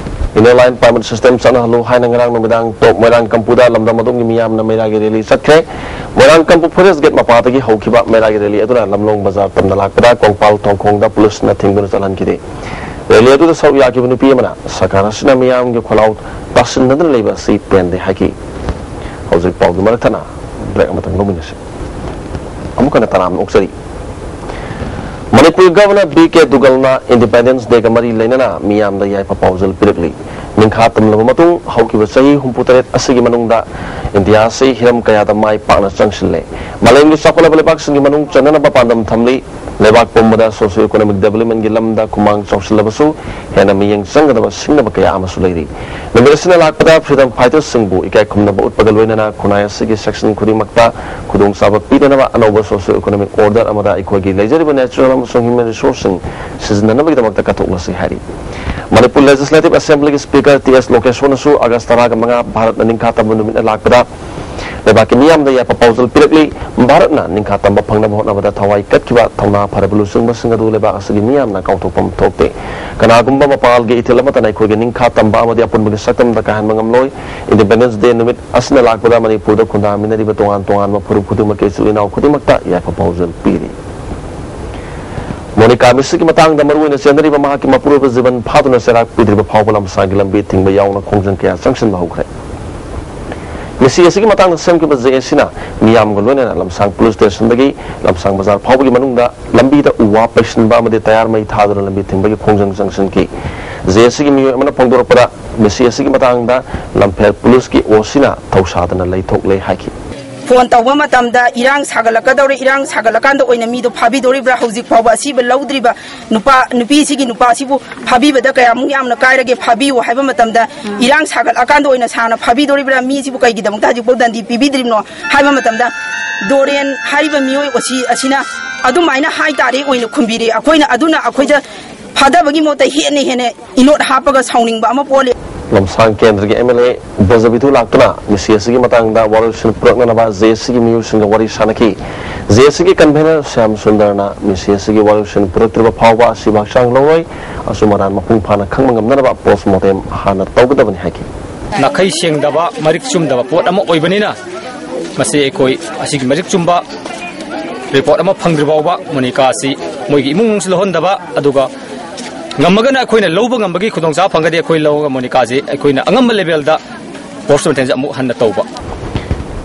ꯏꯟꯅꯔ ꯂꯥꯏꯟ ꯄꯥꯔꯃꯤꯠ ꯁꯤꯁꯇꯦꯝ ꯆꯠꯅꯍꯜꯂꯨ ꯍꯥꯏꯅ ꯉꯔꯥꯡ ꯅꯨꯃꯤꯗꯥꯡ ꯇꯣꯞ ꯃꯣꯏꯔꯥꯡ ꯀꯝꯄꯨꯗ ꯂꯝꯗꯝ ꯑꯗꯣꯝꯒꯤ ꯃꯤꯌꯥꯝꯅ ꯃꯩꯔꯥꯒꯤ ꯔꯦꯂꯤ ꯆꯠꯈ꯭ꯔꯦ꯫ ꯃꯣꯏꯔꯥꯡ ꯀꯝꯄꯨ ꯐꯣꯔꯦꯁ ꯒꯦꯠ ꯃꯄꯥꯗꯒꯤ ꯍꯧꯈꯤꯕ ꯃꯩꯔꯥꯒꯤ ꯔꯦꯂꯤ ꯑꯗꯨꯅ ꯂꯝꯂꯣꯡ ꯕꯖꯥꯔ ꯇꯝꯅ ꯂꯥꯛꯄꯗ ꯀꯣꯡꯄꯥꯜ ꯊꯣꯡꯈꯣꯡꯗ ꯄꯨꯂꯤꯁꯅ ꯊꯤꯡꯗꯨꯅ ꯆꯠꯍꯟꯈꯤꯗꯦ꯫ ꯔꯦꯂꯤ ꯑꯗꯨꯗ ꯁꯔꯨꯛ ꯌꯥꯈꯤꯕ ꯅꯨꯄꯤ ꯑꯃꯅ ꯁꯔꯀꯥꯔ ꯑꯁꯤꯅ ꯃꯤꯌꯥꯝꯒꯤ ꯈꯣꯜꯂꯥꯎ ꯇꯥꯁꯤꯟꯅꯗꯨꯅ ꯂꯩꯕ ꯑꯁꯤ ꯄꯦꯟꯗꯦ ꯍꯥꯏꯈꯤ꯫ ꯍꯧꯖꯤꯛ ꯄꯥꯎꯒꯤ ꯃꯔꯛ ꯊꯠꯅ ꯕ꯭ꯔꯦꯛ ꯑꯃꯇꯪ ꯂꯧꯃꯤꯟꯅꯁꯤ꯫ ꯑꯃꯨꯛ ꯍꯟꯅ ꯇꯔꯥꯝꯅ ꯑꯣꯛꯆꯔꯤ꯫ ꯃꯅꯤꯄꯨꯔ ꯒꯚꯔꯅꯔ ꯕꯤ ꯀꯦ ꯗꯨꯒꯜꯅ ꯏꯟꯗꯤꯄꯦꯟꯗꯦꯟꯁ ꯗꯦꯒ ꯃꯔꯤ ꯂꯩꯅꯅ ꯃꯤꯌꯥꯝꯗ ꯌꯥꯏꯐ ꯄꯥꯎꯖꯦꯜ ꯄꯤꯔꯛꯂꯤ꯫ ꯅꯤꯡꯈꯥ ꯇꯝꯂꯕ ꯃꯇꯨꯡ ꯍꯧꯈꯤꯕ ꯆꯍꯤ ꯍꯨꯝꯐꯨꯇꯔꯦꯠ ꯑꯁꯤꯒꯤ ꯃꯅꯨꯡꯗ ꯏꯟꯗꯤꯌꯥ ꯑꯁꯤ ꯍꯤꯔꯝ ꯀꯌꯥꯗ ꯃꯥꯏ ꯄꯥꯛꯅ ꯆꯪꯁꯤꯜꯂꯦ꯫ ꯃꯥꯂꯦꯝꯒꯤ ꯆꯥꯎꯈꯠꯂꯕ ꯂꯩꯕꯥꯛꯁꯤꯡꯒꯤ ꯃꯅꯨꯡ ꯆꯟꯅꯅꯕ ꯄꯥꯟꯗꯝ ꯊꯝꯂꯤ꯫ ꯂꯩꯕꯥꯛ ꯄꯨꯝꯕꯗ ꯁꯣꯁꯤꯑꯣ ꯏꯀꯣꯅꯣꯃꯤꯛ ꯗꯦꯕꯂꯞꯃꯦꯟꯒꯤ ꯂꯝꯗ ꯈꯨꯃꯥꯡ ꯆꯥꯎꯁꯤꯜꯂꯕꯁꯨ ꯍꯦꯟꯅ ꯃꯤꯠꯌꯦꯡ ꯆꯪꯒꯗꯕ ꯁꯤꯡꯅꯕ ꯀꯌꯥ ꯑꯃꯁꯨ ꯂꯩꯔꯤ꯫ ꯅꯨꯃꯤꯠ ꯑꯁꯤꯅ ꯂꯥꯛꯄꯗ ꯐ꯭ꯔꯤꯗꯝ ꯐꯥꯏꯇꯔꯁꯤꯡꯕꯨ ꯏꯀꯥꯏ ꯈꯨꯝꯅꯕ ꯎꯠꯄꯒ ꯂꯣꯏꯅꯅ ꯈꯨꯟꯅꯥꯏ ꯑꯁꯤꯒꯤ ꯁꯦꯛꯁꯟ ꯈꯨꯗꯤꯡꯃꯛꯇ ꯈꯨꯗꯣꯡꯆꯥꯕ ꯄꯤꯅꯅꯕ ꯑꯅꯧꯕ ꯁꯣꯁꯤꯑꯣ ꯏꯀꯣꯅꯣꯃꯤꯛ ꯑꯣꯔꯗꯔ ꯑꯃꯗ ꯑꯩꯈꯣꯏꯒꯤ ꯂꯩꯖꯔꯤꯕ ꯅꯦꯆꯔꯦꯜ ꯑꯃꯁꯨꯡ ꯍ꯭ꯌꯨꯃꯦꯟ ꯔꯤꯁꯣꯔꯁꯁꯤꯡ ꯁꯤꯖꯤꯟꯅꯅꯕꯒꯤꯗꯃꯛꯇ ꯀꯠꯊꯣꯛꯂꯁꯤ ꯍꯥꯏꯔꯤ꯫ ꯃꯅꯤꯄꯨꯔ ꯂꯦꯖꯤꯁꯂꯦꯇꯤꯚ ꯑꯦꯁꯦꯝꯕ꯭ꯂꯤꯒꯤ ꯁ꯭ꯄꯤꯀꯔ ꯇꯤ ꯑꯦꯁ ꯂꯣꯀꯦꯁꯣꯔꯅꯁꯨ ꯑꯥꯒꯁ ꯇꯔꯥꯒ ꯃꯉꯥ ꯚꯥꯔꯠꯅ ꯅꯤꯡꯈꯥ ꯇꯝꯕ ꯅꯨꯃꯤꯠꯅ ꯂꯥꯛꯄꯗ ꯂꯩꯕꯥꯛꯀꯤ ꯃꯤꯌꯥꯝꯗ ꯌꯥꯏꯐ ꯄꯥꯎꯖꯦꯜ ꯄꯤꯔꯛꯂꯤ꯫ ꯚꯥꯔꯠꯅ ꯅꯤꯡꯈꯥ ꯇꯝꯕ ꯐꯪꯅꯕ ꯍꯣꯠꯅꯕꯗ ꯊꯋꯥꯏ ꯀꯠꯈꯤꯕ, ꯊꯧꯅꯥ ꯐꯔꯕ ꯂꯨꯆꯤꯡꯕꯁꯤꯡ ꯑꯗꯨ ꯂꯩꯕꯥꯛ ꯑꯁꯤꯒꯤ ꯃꯤꯌꯥꯝꯅ ꯀꯥꯎꯊꯣꯛꯐꯝ ꯊꯣꯛꯇꯦ꯫ ꯀꯅꯥꯒꯨꯝꯕ ꯃꯄꯥꯜꯒꯤ ꯏꯊꯤꯜ ꯑꯃꯠꯇꯅ ꯑꯩꯈꯣꯏꯒꯤ ꯅꯤꯡꯈꯥ ꯇꯝꯕ ꯑꯃꯗꯤ ꯑꯄꯨꯟꯕꯒꯤ ꯁꯛꯇꯝꯗ ꯀꯥꯏꯍꯟꯕ ꯉꯝꯂꯣꯏ꯫ ꯏꯟꯗꯤꯄꯦꯟꯗꯦꯟꯁ ꯗꯦ ꯅꯨꯃꯤꯠ ꯑꯁꯤꯅ ꯂꯥꯛꯄꯗ ꯃꯅꯤꯄꯨꯔꯗ ꯈꯨꯟꯗꯥꯃꯤꯟꯅꯔꯤꯕ ꯇꯣꯉꯥꯟ ꯇꯣꯉꯥꯟꯕ ꯐꯨꯔꯨꯞ ꯈꯨꯗꯤꯡꯃꯛꯀꯤ ꯏꯆꯤꯜ ꯏꯅꯥꯎ ꯈꯨꯗꯤꯡꯃꯛꯇ ꯌꯥꯏꯐ ꯄꯥꯎꯖꯦꯜ ꯄꯤꯔꯤ꯫ ꯃꯣꯅꯤꯀꯥ ꯃꯤꯁꯤꯒꯤ ꯃꯇꯥꯡꯗ ꯃꯔꯨꯑꯣꯏꯅ ꯆꯦꯟꯅꯔꯤꯕ ꯃꯍꯥꯛꯀꯤ ꯃꯄꯨꯔꯣꯏꯕ ꯖꯤꯕꯟ ꯐꯥꯗꯨꯅ ꯆꯩꯔꯥꯛ ꯄꯤꯗ꯭ꯔꯤꯕ ꯐꯥꯎꯕ ꯂꯝꯁꯥꯡꯒꯤ ꯂꯝꯕꯤ ꯊꯤꯡꯕ ꯌꯥꯎꯅ ꯈꯣꯡꯖꯪ ꯀꯌꯥ ꯆꯪꯁꯤꯟꯕ ꯍꯧꯈ꯭ꯔꯦ꯫ ꯃꯤꯁꯤ ꯑꯁꯤꯒꯤ ꯃꯇꯥꯡꯗ ꯁꯦꯝꯈꯤꯕ ꯖꯦ ꯑꯦꯁꯤꯅ ꯃꯤꯌꯥꯝꯒ ꯂꯣꯏꯅꯅ ꯂꯝꯁꯥꯡ ꯄꯨꯂꯤꯁ ꯁ꯭ꯇꯦꯁꯟꯗꯒꯤ ꯂꯝꯁꯥꯡ ꯕꯖꯥꯔ ꯐꯥꯎꯕꯒꯤ ꯃꯅꯨꯡꯗ ꯂꯝꯕꯤꯗ ꯎ ꯋꯥ ꯄꯩꯁꯤꯟꯕ ꯑꯃꯗꯤ ꯇꯌꯥꯔ ꯃꯩ ꯊꯥꯗꯨꯅ ꯂꯝꯕꯤ ꯊꯤꯡꯕꯒꯤ ꯈꯣꯡꯖꯪ ꯆꯪꯁꯤꯟꯈꯤ꯫ ꯖꯦ ꯑꯦꯁꯤꯒꯤ ꯃꯤꯑꯣꯏ ꯑꯃꯅ ꯐꯣꯡꯗꯣꯔꯛꯄꯗ, ꯃꯤꯁꯤ ꯑꯁꯤꯒꯤ ꯃꯇꯥꯡꯗ ꯂꯝꯐꯦꯜ ꯄꯨꯂꯤꯁꯀꯤ ꯑꯣ ꯁꯤꯅ ꯊꯧꯁꯥꯗꯅ ꯂꯩꯊꯣꯛꯂꯦ ꯍꯥꯏꯈꯤ꯫ ꯐꯣꯟ ꯇꯧꯕ ꯃꯇꯝꯗ ꯏꯔꯥꯡ ꯁꯥꯒꯠꯂꯛꯀꯗꯧꯔꯦ, ꯏꯔꯥꯡ ꯁꯥꯒꯠꯂꯀꯥꯟꯗ ꯑꯣꯏꯅ ꯃꯤꯗꯣ ꯐꯥꯕꯤꯗꯧꯔꯤꯕ꯭ꯔꯥ, ꯍꯧꯖꯤꯛ ꯐꯥꯎꯕ ꯑꯁꯤꯕ ꯂꯧꯗ꯭ꯔꯤꯕ ꯅꯨꯄꯥ, ꯅꯨꯄꯤꯁꯤꯒꯤ, ꯅꯨꯄꯥꯁꯤꯕꯨ ꯐꯥꯕꯤꯕꯗ ꯀꯌꯥꯃꯨꯛ ꯌꯥꯝꯅ ꯀꯥꯏꯔꯒꯦ, ꯐꯥꯕꯤꯌꯨ ꯍꯥꯏꯕ ꯃꯇꯝꯗ ꯏꯔꯥꯡ ꯁꯥꯒꯠꯂꯀꯥꯟꯗ ꯑꯣꯏꯅ ꯁꯥꯔꯅ ꯐꯥꯕꯤꯗꯧꯔꯤꯕ꯭ꯔꯥ, ꯃꯤꯁꯤꯕꯨ ꯀꯩꯒꯤꯗꯃꯛꯇ ꯍꯧꯖꯤꯛꯐꯥꯎ ꯗꯟꯗꯤ ꯄꯤꯕꯤꯗ꯭ꯔꯤꯕꯅꯣ ꯍꯥꯏꯕ ꯃꯇꯝꯗ ꯗꯣꯔꯦꯟ ꯍꯥꯏꯔꯤꯕ ꯃꯤꯑꯣꯏ ꯑꯁꯤ, ꯑꯁꯤꯅ ꯑꯗꯨꯃꯥꯏꯅ ꯍꯥꯏꯇꯥꯔꯦ ꯑꯣꯏꯅ ꯈꯨꯝꯕꯤꯔꯦ꯫ ꯑꯩꯈꯣꯏꯅ, ꯑꯗꯨꯅ ꯑꯩꯈꯣꯏꯗ ꯐꯥꯗꯕꯒꯤ ꯃꯍꯨꯠꯇ ꯍꯦꯟꯅ ꯍꯦꯟꯅ ꯏꯅꯣꯠ ꯍꯥꯞꯄꯒ ꯁꯥꯎꯅꯤꯡꯕ ꯑꯃ ꯄꯣꯛꯍꯜꯂꯤ꯫ ꯂꯝꯁꯥꯡ ꯀꯦꯟꯗ꯭ꯔꯒꯤ ꯑꯦꯝ ꯑꯦꯜ ꯑꯦ ꯕ꯭ꯔꯖꯕꯤꯙꯨ ꯂꯥꯛꯇꯨꯅ ꯃꯤꯁꯤ ꯑꯁꯤꯒꯤ ꯃꯇꯥꯡꯗ ꯋꯥꯔꯣꯏꯁꯤꯟ ꯄꯨꯔꯛꯅꯅꯕ ꯖꯦ ꯑꯦꯁ ꯁꯤꯒꯤ ꯃꯤꯑꯣꯏꯁꯤꯡꯒ ꯋꯥꯔꯤ ꯁꯥꯟꯅꯈꯤ꯫ ꯖꯦ ꯑꯦꯁ ꯁꯤꯒꯤ ꯀꯟꯚꯦꯅꯔ ꯁ꯭ꯌꯥꯝ ꯁꯨꯟꯗꯔꯅ ꯃꯤꯁꯤ ꯑꯁꯤꯒꯤ ꯋꯥꯔꯣꯏꯁꯤꯟ ꯄꯨꯔꯛꯇ꯭ꯔꯤꯕ ꯐꯥꯎꯕ ꯑꯁꯤꯕ ꯍꯛꯆꯥꯡ ꯂꯧꯔꯣꯏ, ꯑꯆꯨꯝ ꯑꯔꯥꯟ ꯃꯄꯨꯡ ꯐꯥꯅ ꯈꯪꯕ ꯉꯝꯅꯅꯕ ꯄꯣꯁꯃꯣꯔꯇꯦꯝ ꯍꯥꯟꯅ ꯇꯧꯒꯗꯕꯅꯤ ꯍꯥꯏꯈꯤ꯫ ꯅꯥꯈꯩ ꯁꯦꯡꯗꯕ, ꯃꯔꯤꯛ ꯆꯨꯝꯗꯕ ꯄꯣꯠ ꯑꯃ ꯑꯣꯏꯕꯅꯤꯅ, ꯃꯁꯤ ꯑꯩꯈꯣꯏ ꯑꯁꯤꯒꯤ ꯃꯔꯤꯛ ꯆꯨꯝꯕ ꯔꯤꯄꯣꯔꯠ ꯑꯃ ꯐꯪꯗ꯭ꯔꯤ ꯐꯥꯎꯕ ꯃꯣꯅꯤꯀꯥ ꯑꯁꯤ ꯃꯣꯏꯒꯤ ꯏꯃꯨꯡ ꯃꯅꯨꯡꯁꯨ ꯂꯧꯍꯟꯗꯕ, ꯑꯗꯨꯒ ꯉꯝꯃꯒꯅ ꯑꯩꯈꯣꯏꯅ ꯂꯧꯕ ꯉꯝꯕꯒꯤ ꯈꯨꯗꯣꯡꯆꯥꯕ ꯐꯪꯒꯗꯤ ꯑꯩꯈꯣꯏ ꯂꯧꯔꯒ ꯃꯣꯅꯤꯀꯥꯁꯤ ꯑꯩꯈꯣꯏꯅ ꯑꯉꯝꯕ ꯂꯦꯚꯦꯜꯗ ꯄꯣꯁꯃꯣꯔꯇꯦꯝꯁꯦ ꯑꯃꯨꯛ ꯍꯟꯅ ꯇꯧꯕ꯫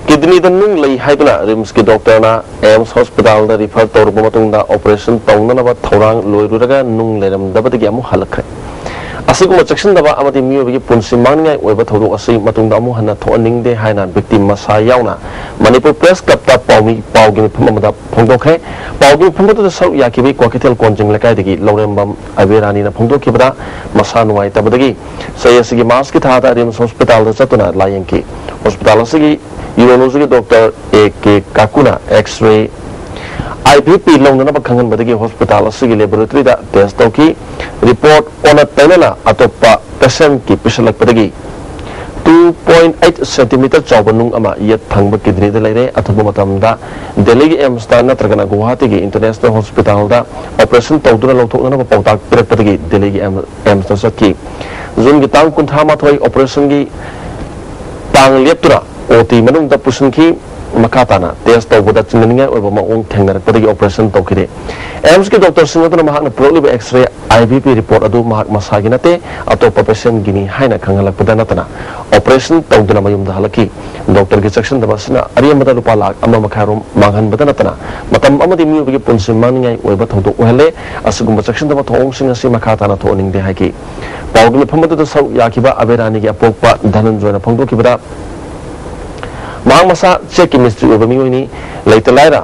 ꯀꯤꯗꯅꯤꯗ ꯅꯨꯡ ꯂꯩ ꯍꯥꯏꯗꯨꯅ ꯔꯤꯝꯁꯀꯤ ꯗꯣꯛꯇꯔꯅ ꯑꯦꯝꯁ ꯍꯣꯁꯄꯤꯇꯥꯜꯗ ꯔꯤꯐꯔ ꯇꯧꯔꯕ ꯃꯇꯨꯡꯗ ꯑꯣꯄꯔꯦꯁꯟ ꯇꯧꯅꯅꯕ ꯊꯧꯔꯥꯡ ꯂꯣꯏꯔꯨꯔꯒ ꯅꯨꯡ ꯂꯩꯔꯝꯗꯕꯗꯒꯤ ꯑꯃꯨꯛ ꯍꯜꯂꯛꯈ꯭ꯔꯦ꯫ ꯑꯁꯤꯒꯨꯝꯕ ꯆꯦꯛꯁꯤꯟꯗꯕ ꯑꯃꯗꯤ ꯃꯤꯑꯣꯏꯕꯒꯤ ꯄꯨꯟꯁꯤ ꯃꯥꯡꯅꯤꯡꯉꯥꯏ ꯑꯣꯏꯕ ꯊꯧꯗꯣꯛ ꯑꯁꯤ ꯃꯇꯨꯡꯗ ꯑꯃꯨꯛ ꯍꯟꯅ ꯊꯣꯛꯍꯟꯅꯤꯡꯗꯦ ꯍꯥꯏꯅ ꯚꯤꯛꯇꯤꯝ ꯃꯁꯥ ꯌꯥꯎꯅ ꯃꯅꯤꯄꯨꯔ ꯄ꯭ꯔꯦꯁ ꯀ꯭ꯂꯕꯇ ꯄꯥꯎꯃꯤ, ꯄꯥꯎꯒꯤ ꯃꯤꯐꯝ ꯑꯃꯗ ꯐꯣꯡꯗꯣꯛꯈ꯭ꯔꯦ꯫ ꯄꯥꯎꯒꯤ ꯃꯤꯐꯝ ꯑꯗꯨꯗ ꯁꯔꯨꯛ ꯌꯥꯈꯤꯕ ꯀ꯭ꯋꯥꯀꯩꯊꯦꯜ ꯀꯣꯟꯖꯤꯡ ꯂꯩꯀꯥꯏꯗꯒꯤ ꯂꯧꯔꯦꯝꯕꯝ ꯑꯕꯦꯔꯥꯅꯤꯅ ꯐꯣꯡꯗꯣꯛꯈꯤꯕꯗ, ꯃꯁꯥ ꯅꯨꯡꯉꯥꯏꯇꯕꯗꯒꯤ ꯆꯍꯤ ꯑꯁꯤꯒꯤ ꯃꯥꯔꯆꯀꯤ ꯊꯥꯗ ꯔꯤꯝꯁ ꯍꯣꯁꯄꯤꯇꯥꯜꯗ ꯆꯠꯇꯨꯅ ꯂꯥꯌꯦꯡꯈꯤ꯫ ꯍꯣꯁꯄꯤꯇꯥꯜ ꯑꯁꯤꯒꯤ ꯌꯨꯔꯣꯂꯣꯖꯤꯒꯤ ꯗꯣꯛꯇꯔ ꯑꯦ ꯀꯦ ꯀꯥꯀꯨꯅ ꯑꯦꯛꯁ-ꯔꯦ, ꯑꯥꯏ ꯚꯤ ꯄꯤ ꯂꯧꯅꯅꯕ ꯈꯪꯍꯟꯕꯗꯒꯤ ꯍꯣꯁꯄꯤꯇꯥꯜ ꯑꯁꯤꯒꯤ ꯂꯦꯕꯣꯔꯦꯇꯔꯤꯗ ꯇꯦꯁ ꯇꯧꯈꯤ꯫ ꯔꯤꯄꯣꯔꯠ ꯑꯣꯟꯅ ꯇꯩꯅꯅ ꯑꯇꯣꯞꯄ ꯄꯦꯁꯦꯟꯠꯀꯤ ꯄꯤꯁꯤꯜꯂꯛꯄꯗꯒꯤ two point eight centimeter ꯆꯥꯎꯕ ꯅꯨꯡ ꯑꯃ ꯌꯦꯠ ꯊꯪꯕ ꯀꯤꯗꯅꯤꯗ ꯂꯩꯔꯦ꯫ ꯑꯊꯨꯕ ꯃꯇꯝꯗ ꯗꯦꯜꯂꯤꯒꯤ ꯑꯦꯝꯁꯇ ꯅꯠꯇ꯭ꯔꯒꯅ ꯒꯨꯋꯥꯍꯥꯇꯤꯒꯤ ꯏꯟꯇꯔꯅꯦꯁꯅꯦꯜ ꯍꯣꯁꯄꯤꯇꯥꯜꯗ ꯑꯣꯄꯔꯦꯁꯟ ꯇꯧꯗꯨꯅ ꯂꯧꯊꯣꯛꯅꯅꯕ ꯄꯥꯎꯇꯥꯛ ꯄꯤꯔꯛꯄꯗꯒꯤ ꯗꯦꯜꯂꯤꯒꯤ ꯑꯦꯝ-, ꯑꯦꯝꯁꯇ ꯆꯠꯈꯤ꯫ ꯖꯨꯟꯒꯤ ꯇꯥꯡ ꯀꯨꯟꯊ꯭ꯔꯥ ꯃꯥꯊꯣꯏ ꯑꯣꯄꯔꯦꯁꯟꯒꯤ ꯇꯥꯡ ꯂꯦꯞꯇꯨꯅ ꯑꯣ ꯇꯤ ꯃꯅꯨꯡꯗ ꯄꯨꯁꯤꯟꯈꯤ꯫ ꯃꯈꯥ ꯇꯥꯅ ꯇꯦꯁ ꯇꯧꯕꯗ ꯆꯤꯡꯅꯅꯤꯡꯉꯥꯏ ꯑꯣꯏꯕ ꯃꯑꯣꯡ ꯊꯦꯡꯅꯔꯛꯄꯗꯒꯤ ꯑꯣꯄꯔꯦꯁꯟ ꯇꯧꯈꯤꯔꯦ꯫ ꯑꯦꯝꯁꯀꯤ ꯗꯣꯛꯇꯔꯁꯤꯡ ꯑꯗꯨꯅ ꯃꯍꯥꯛꯅ ꯄꯨꯔꯛꯂꯤꯕ X-ray, I V P report ꯑꯗꯨ ꯃꯍꯥꯛ ꯃꯁꯥꯒꯤ ꯅꯠꯇꯦ, ꯑꯇꯣꯞꯄ ꯄꯦꯁꯦꯟꯠꯀꯤꯅꯤ ꯍꯥꯏꯅ ꯈꯪꯍꯜꯂꯛꯄꯗ ꯅꯠꯇꯅ ꯑꯣꯄꯔꯦꯁꯟ ꯇꯧꯗꯨꯅ ꯃꯌꯨꯝꯗ ꯍꯜꯂꯛꯈꯤ꯫ ꯗꯣꯛꯇꯔꯒꯤ ꯆꯦꯛꯁꯤꯟꯗꯕ ꯑꯁꯤꯅ ꯑꯔꯦꯝꯕꯗ ꯂꯨꯄꯥ ꯂꯥꯈ ꯑꯃ ꯃꯈꯥꯏ ꯔꯣꯝ ꯃꯥꯡꯍꯟꯕꯗ ꯅꯠꯇꯅ ꯃꯇꯝ ꯑꯃꯗꯤ ꯃꯤꯑꯣꯏꯕꯒꯤ ꯄꯨꯟꯁꯤ ꯃꯥꯡꯅꯤꯡꯉꯥꯏ ꯑꯣꯏꯕ ꯊꯧꯗꯣꯛ ꯑꯣꯏꯍꯜꯂꯦ꯫ ꯑꯁꯤꯒꯨꯝꯕ ꯆꯦꯛꯁꯤꯟꯗꯕ ꯊꯧꯑꯣꯡꯁꯤꯡ ꯑꯁꯤ ꯃꯈꯥ ꯇꯥꯅ ꯊꯣꯛꯍꯟꯅꯤꯡꯗꯦ ꯍꯥꯏꯈꯤ꯫ ꯄꯥꯎꯒꯤ ꯃꯤꯐꯝ ꯑꯗꯨꯗ ꯁꯔꯨꯛ ꯌꯥꯈꯤꯕ ꯑꯕꯦꯔꯥꯅꯤꯒꯤ ꯑꯄꯣꯛꯄ ꯙꯅꯟꯖꯣꯏꯅ ꯐꯣꯡꯗꯣꯛꯈꯤꯕꯗ, ꯃꯍꯥꯛ ꯃꯁꯥ ꯆꯦꯛꯀꯤ ꯃꯤꯁꯇ꯭ꯔꯤ ꯑꯣꯏꯕ ꯃꯤꯑꯣꯏꯅꯤ꯫ ꯂꯩꯇ ꯂꯥꯏꯔ